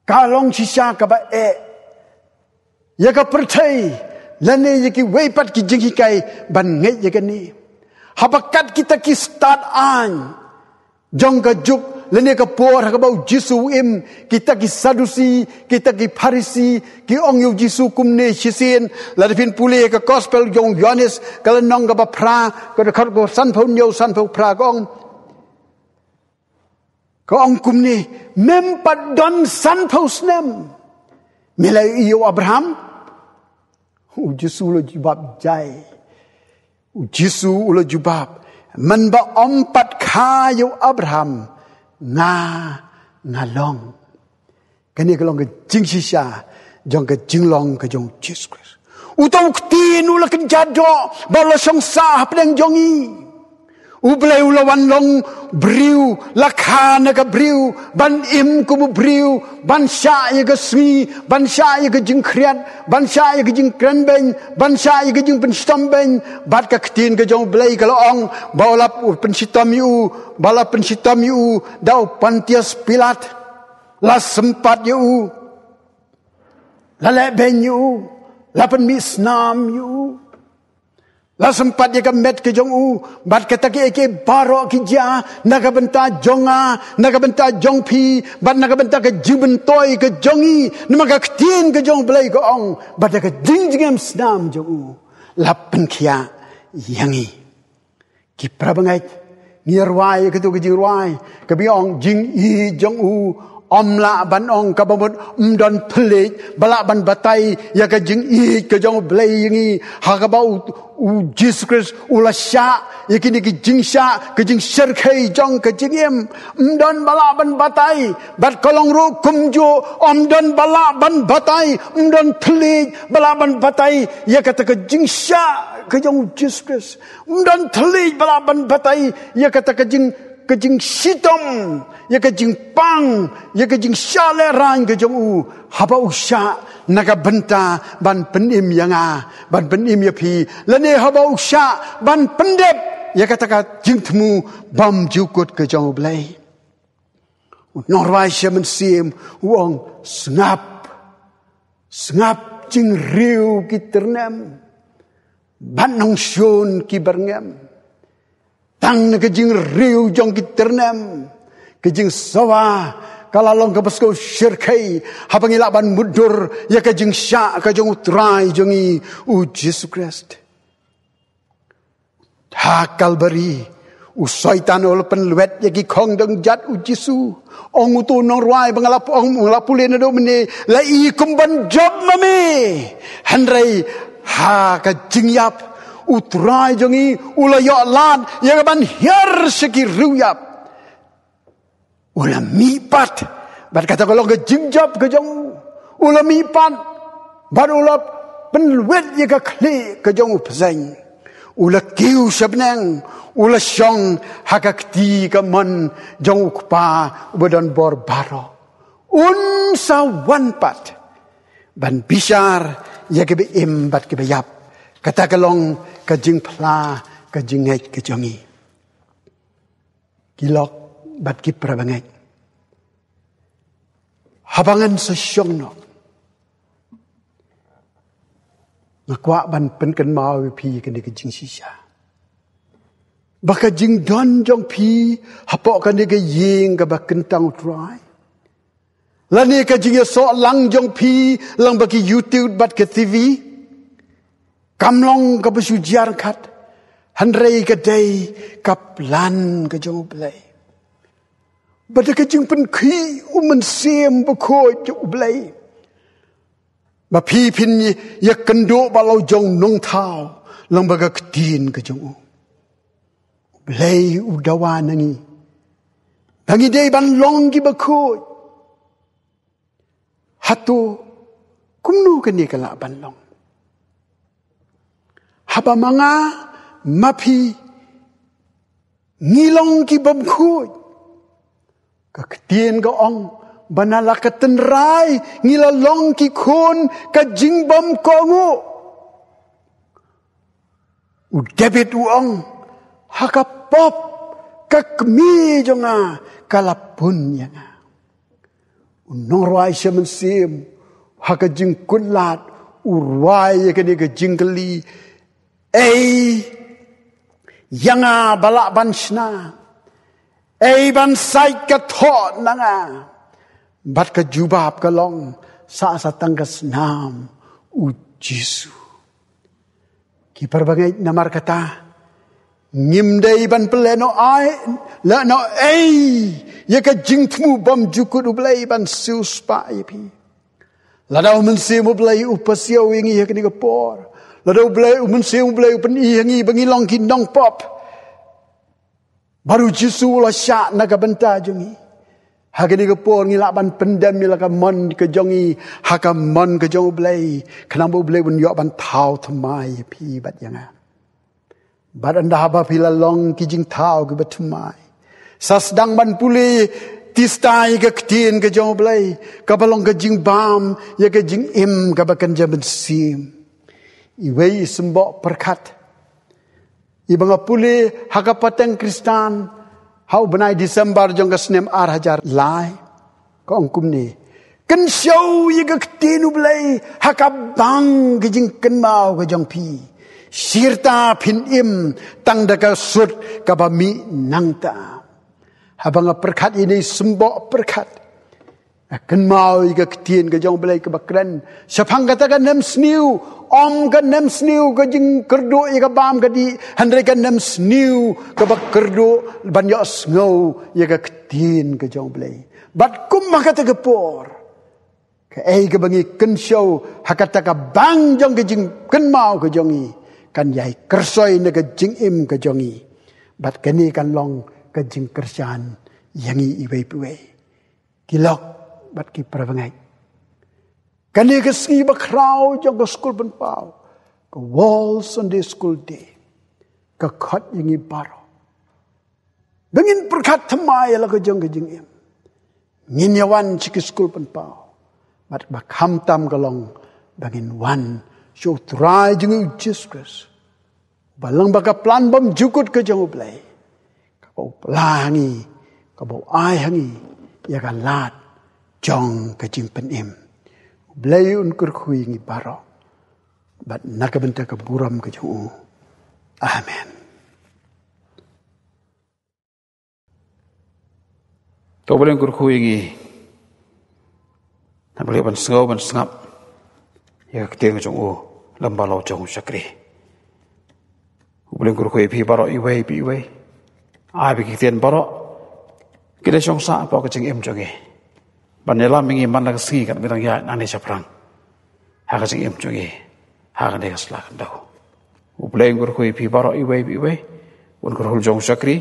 ka long shisha kaba eh ïa ka pyrthei lane ïa kiwei pat ki jinghikai ban ngeit ïa kane. Haba kat kita ki stad aiñ jong ka juk lane ka por ha kaba U Jisu u im, kita ki Sadusi, kita ki Pharisi ki ong ïa U Jisu kumne shisien. Lada phin pule ka Gospel jong u Ïoannis ka lynnong kaba phra, ka dkhot ka sanphew hynñiew, sanphew phra, ka ong, ka ong kumne: "Mem pat don sanphew snem, me la ïohi ïa u Abraham?" U Jisu u la jubab jai. U Jisu u la jubab: "Man ba ym pat kha ïa u Abraham, nga nga long." Kane ka long ka jingshisha jong ka jinglong ka jong U Jisu Khrist. Uta u ktien u la kynja doh bad u la shong sah hapdeng jong ngi. U Blei u la wan long briew, la kha na ka briew, ban im kum u briew, ban shah ïa ka sngi, ban shah ïa ka jingkhriat, ban shah ïa ka jingkren beiñ, ban shah ïa ka jingpynshitom beiñ. Bad ka ktien ka jong U Blei ka la ong ba u la pynshitom ïa u, ba la pynshitom ïa u da u Pontius Pilat. La sympat ïa u, la leh beiñ ïa u, la pynmih snam ïa u. La sympat ïa ka met ka jong u, bad kata kiei kiei baroh ki jia na ka bynta jong nga, na ka bynta jong phi, bad na ka bynta ka jingmyntoi ka jong ngi. Namar ka ktien ka jong U Blei ka ong, bad da ka jingjngem snam jong u la pynkhiah ïa ngi. Ki para bangeit, ngi rwai ïa katu ka jingrwai kaba ong, jingïeit jong u ym lah ban ong kaba mut ym don thylliej ba lah ban batai ïa ka jingïeit ka jong U Blei ïa ngi. Ha kaba u, U Jisu Khrist u la shah ïa kine ki jingshah, ka jingshyrkhei jong ka jingim, ym don ba lah ban batai. Bad ka long ruh kumjuh, ym don ba lah ban batai, ym don thylliej ba lah ban batai ïa kata ka jingshah ka jong U Jisu Khrist. Ym don thylliej ba lah ban batai ïa kata ka jing, ka jingshitom, ïa ka jingpang, ïa ka jingshah lehraiñ ka jong u. Haba u shah na ka bynta ban pynim ïa nga, ban pynim ïa phi, lane haba u shah ban pyndep ïa kata ka jingthmu bymjukut ka jong U Blei. U nongrwai sha mynsiem u ong, sngap, sngap jingriew ki tyrnem, bad nongshun ki byrngem. Tang na ka jingriew jong ki tyrnem, ka jingsawa ka la long kaba sngewshyrkhei haba ngi lah ban mutdur ïa ka jingshah ka jong U Trai jong ngi U Jisu Khrist. Ha Kalbari, u Soitan u la pynlwet ïa ki khongdong jat U Jisu. Ong utu u nongrwai ba nga la ong, nga la pule naduh mynne, la i kum ban jop ma me. Hynrei ha ka jingïap, U Trai jong ngi u la ïoh lad ïa ka ban hiar sha ki riewïap. U la mihpat bad kata ka long ka jingjop ka jong u. U la mihpat bad u la pynlwet ïa ka khlieh ka jong u bseiñ. U la kiew sha bneng, u la shong ha ka kti kamon jong U Kpa uba don bor baroh. Un sa wan pat ban bishar ïa kiba im bad kiba ïap. Kata ka long ka jingphla ka jingngeit ka jong ngi. Ki lok bad ki para bangeit, haba ngan sa shong noh, nga kwah ban pynkynmaw ïa phi kane ka jingshisha, ba ka jingdon jong phi hapoh kane ka ïing kaba kyntang U Trai, lane ka jingïasoh lang jong phi lyngba ki YouTube bad ka TV, kam long kaba shu jia ryngkat, hynrei ka dei ka plan ka jong U Blei. Bad da ka jingpynkhih U Mynsiem Bakhuid jong U Blei, ba phi phin ïakynduh bad la u jong Nongthaw lyngba ka ktien ka jong u. U Blei u dawa na ngi ba ngi dei ban long kiba khuid. Hato kumno kane ka lah ban long? Haba ma nga ma phi ngi long ki bymkhuid, ka ktien ka ong Ba na la ka tynrai ngi la long ki khun ka jingbymkohnguh. U David u ong, ha ka pop ka kmie jong nga ka la pun ïa nga. U nongrwai Mynsiem ha ka jingkutlad u rwai ïa kane ka jingkylli, ei ïa nga ba lah ban shna, ei ban sait ka thoh na nga. Bad ka jubab ka long, sah sa tang ka snam, U Jisu. Ki parabangeit, namar kata ngim dei ban pynlehnoh ei, lehnoh ei ïa ka jingthmu bymjukut U Blei ban siewspah ïa phi. Lada U Mynsiem U Blei u pasiaw ïa ngi ha kane ka por, lada U Blei, U Mynsiem U Blei u pyni ïa ngi ba ngi long ki nongpop, bad U Jisu u la shah na ka bynta jong ngi, ha kane ka por ngi lah ban pyndem ïa la ka mon ka jong ngi ha ka mon ka jong U Blei, khnang ba U Blei un ïoh ban thaw thymmai ïa phi bad ïa nga. Bad ynda haba phi la long ki jingthaw kiba thymmai, sa sdang ban pule, tista ïa ka ktien ka jong U Blei, kaba long ka jingbam ïa ka jingim kaba kynja mynsiem. Iwei i symboh pyrkhat iba nga pule ha ka pateng Khristan ha u bnai Disembar jong ka snem ar hajar lai, ka ong kumne: Kynshew ïa ka ktien U Blei ha ka bank ka jingkynmaw ka jong phi, shirta phin im tang da ka sut kaba mih nangta. Haba nga pyrkhat ïa ine i symboh pyrkhat, nga kynmaw ïa ka ktien ka jong U Blei kaba kren shaphang kata ka nemsniew. Ym ka nemsniew ka jingkyrduh ïa ka bam ka dih, hynrei ka nemsniew kaba kyrduh ban ïohsngew ïa ka ktien ka jong U Blei. Bad kum ha kata ka por, kaei kaba ngi kynshew ha kata ka bank jong ka jingkynmaw ka jong ngi, kan ïai kyrsoi na ka jingim ka jong ngi. Bad kane kan long ka jingkyrshan ïa ngi iwei pa iwei. Ki lok bad ki parabangeit, kane ka sngi bakhraw jong ka Skul Pynpaw, ka World Sunday School Day, ka khot ïa ngi baroh ba ngin pyrkhat thymmai ïa la ka jong ka jingim. Ngin ïa wan sha ki skul pynpaw, bad ba khamtam ka long ba ngin wan sha U Trai jong ngi U Jisu Khrist, ba long ba ka plan bymjukut ka jong U Blei, kaba u pla ha ngi, kaba u ai ha ngi ïa ka lad jong ka jingpynim. U Blei un kyrkhu ïa ngi baroh, bad na ka bynta ka burom ka jong u. Amen. To U Blei un kyrkhu ïa ngi, na U Blei ban sngew ban sngap ïa ka ktien ka jong u lem bad la u jong u shakri. U Blei un kyrkhu ïa phi baroh iwei pa iwei. Ai ba ki ktien baroh ki dei shong sah hapoh ka jingim jong ngi, ban ïalam ïa ngi man la ka sngi kat ba ngi dang ïaid nangne shaphrang ha ka jingim jong ngi, ha kane ka sla khyndew. U Blei un kyrkhu ïa phi baroh iwei pa iwei. Un kyrkhu la u jong u shakri,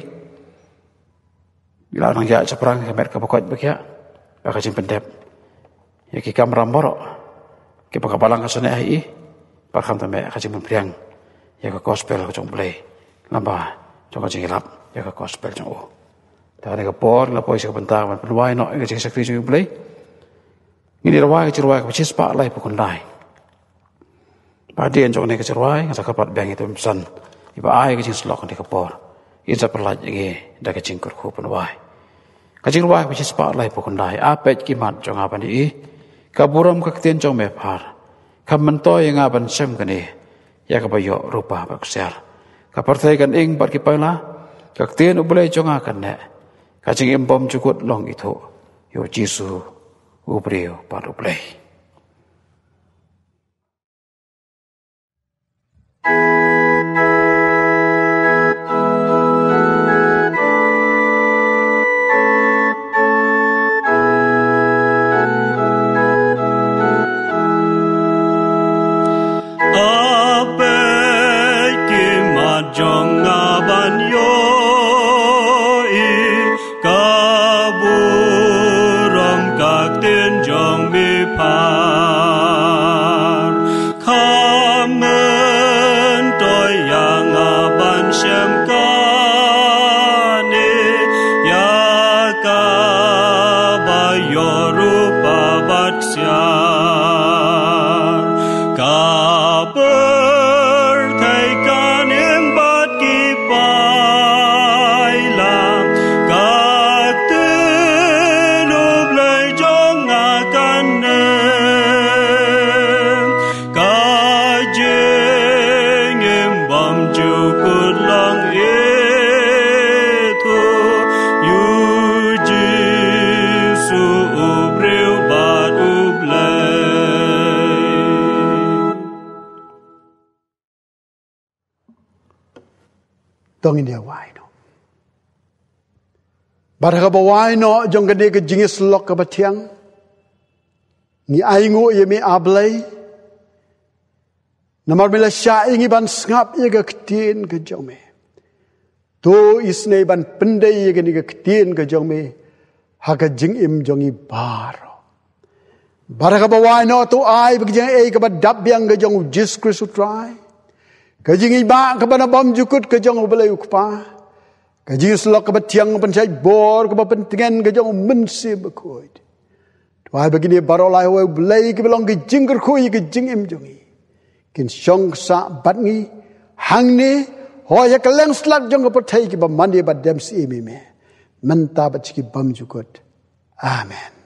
ngi la dang ïaid shaphrang ha ka met kaba koit ba khiah, ha ka jingpyndep ïa ki kamram baroh kiba ka Balang ka snoh ha i, bad khamtam eh ha ka jingpynphriang ïa ka gospel ka jong U Blei lem bad jong ka jingïalap ïa ka gospel jong u. Te ha kane ka por ngi la poi sha ka bynta ban pynwai noh ïa ka jingshakri jong U Blei. Ngin ïa rwai ka jingrwai kaba shispah laiphew khyndai. Ba hadien jong kane ka jingrwai, nga sa kyrpad biang ïa i Tymmen Basan, iba ai ka jingsylloh kane ka por, in sa pynlait ïa ngi da ka jingkyrkhu pynwai. Ka jingrwai kaba shispah laiphew khyndai: A peit ki mat jong nga ban ïohi, ka burom ka ktien jong me phar. Kham myntoi ïa nga ban shem kane, ïa kaba ïoh rupa bad ksiar. Ka pyrthei kan ing bad ki paila, ka ktien U Blei jong nga kan neh. Ka jingim bymjukut long ithuh ïa U Jisu, U briew bad U Blei. A peit ki mat jong nga ban ïohi, ka burom ka ktien jong me phar. To ngin ïa wai noh. Bad ha kaba wai noh jong kane ka jingïasyllok kaba thiang, ngi ainguh ïa me, A Blei, namar me la shah ïa ngi ban sngap ïa ka ktien ka jong me. To isynei ban pyndei ïa kane ka ktien ka jong me ha ka jingim jong ngi baroh. Bad ha kaba wai noh, to ai ba ka jingaiei kaba dap biang ka jong U Jisu Khrist U Trai, ka jingïeit kaba na bymjukut ka jong U Blei U Kpa, ka jingïasyllok kaba thiang, pynshait bor kaba pyntngen ka jong U Mynsiem Bakhuid, to ai ba kine baroh la ïa U Blei kiba long ka jingkyrkhu ïa ka jingim jong ngi, kin shong sah bad ngi hangne, hooid, ha kylleng slat jong ka pyrthei, kiba mane bad dem siem ïa me mynta bad sha ki bymjukut. Amen.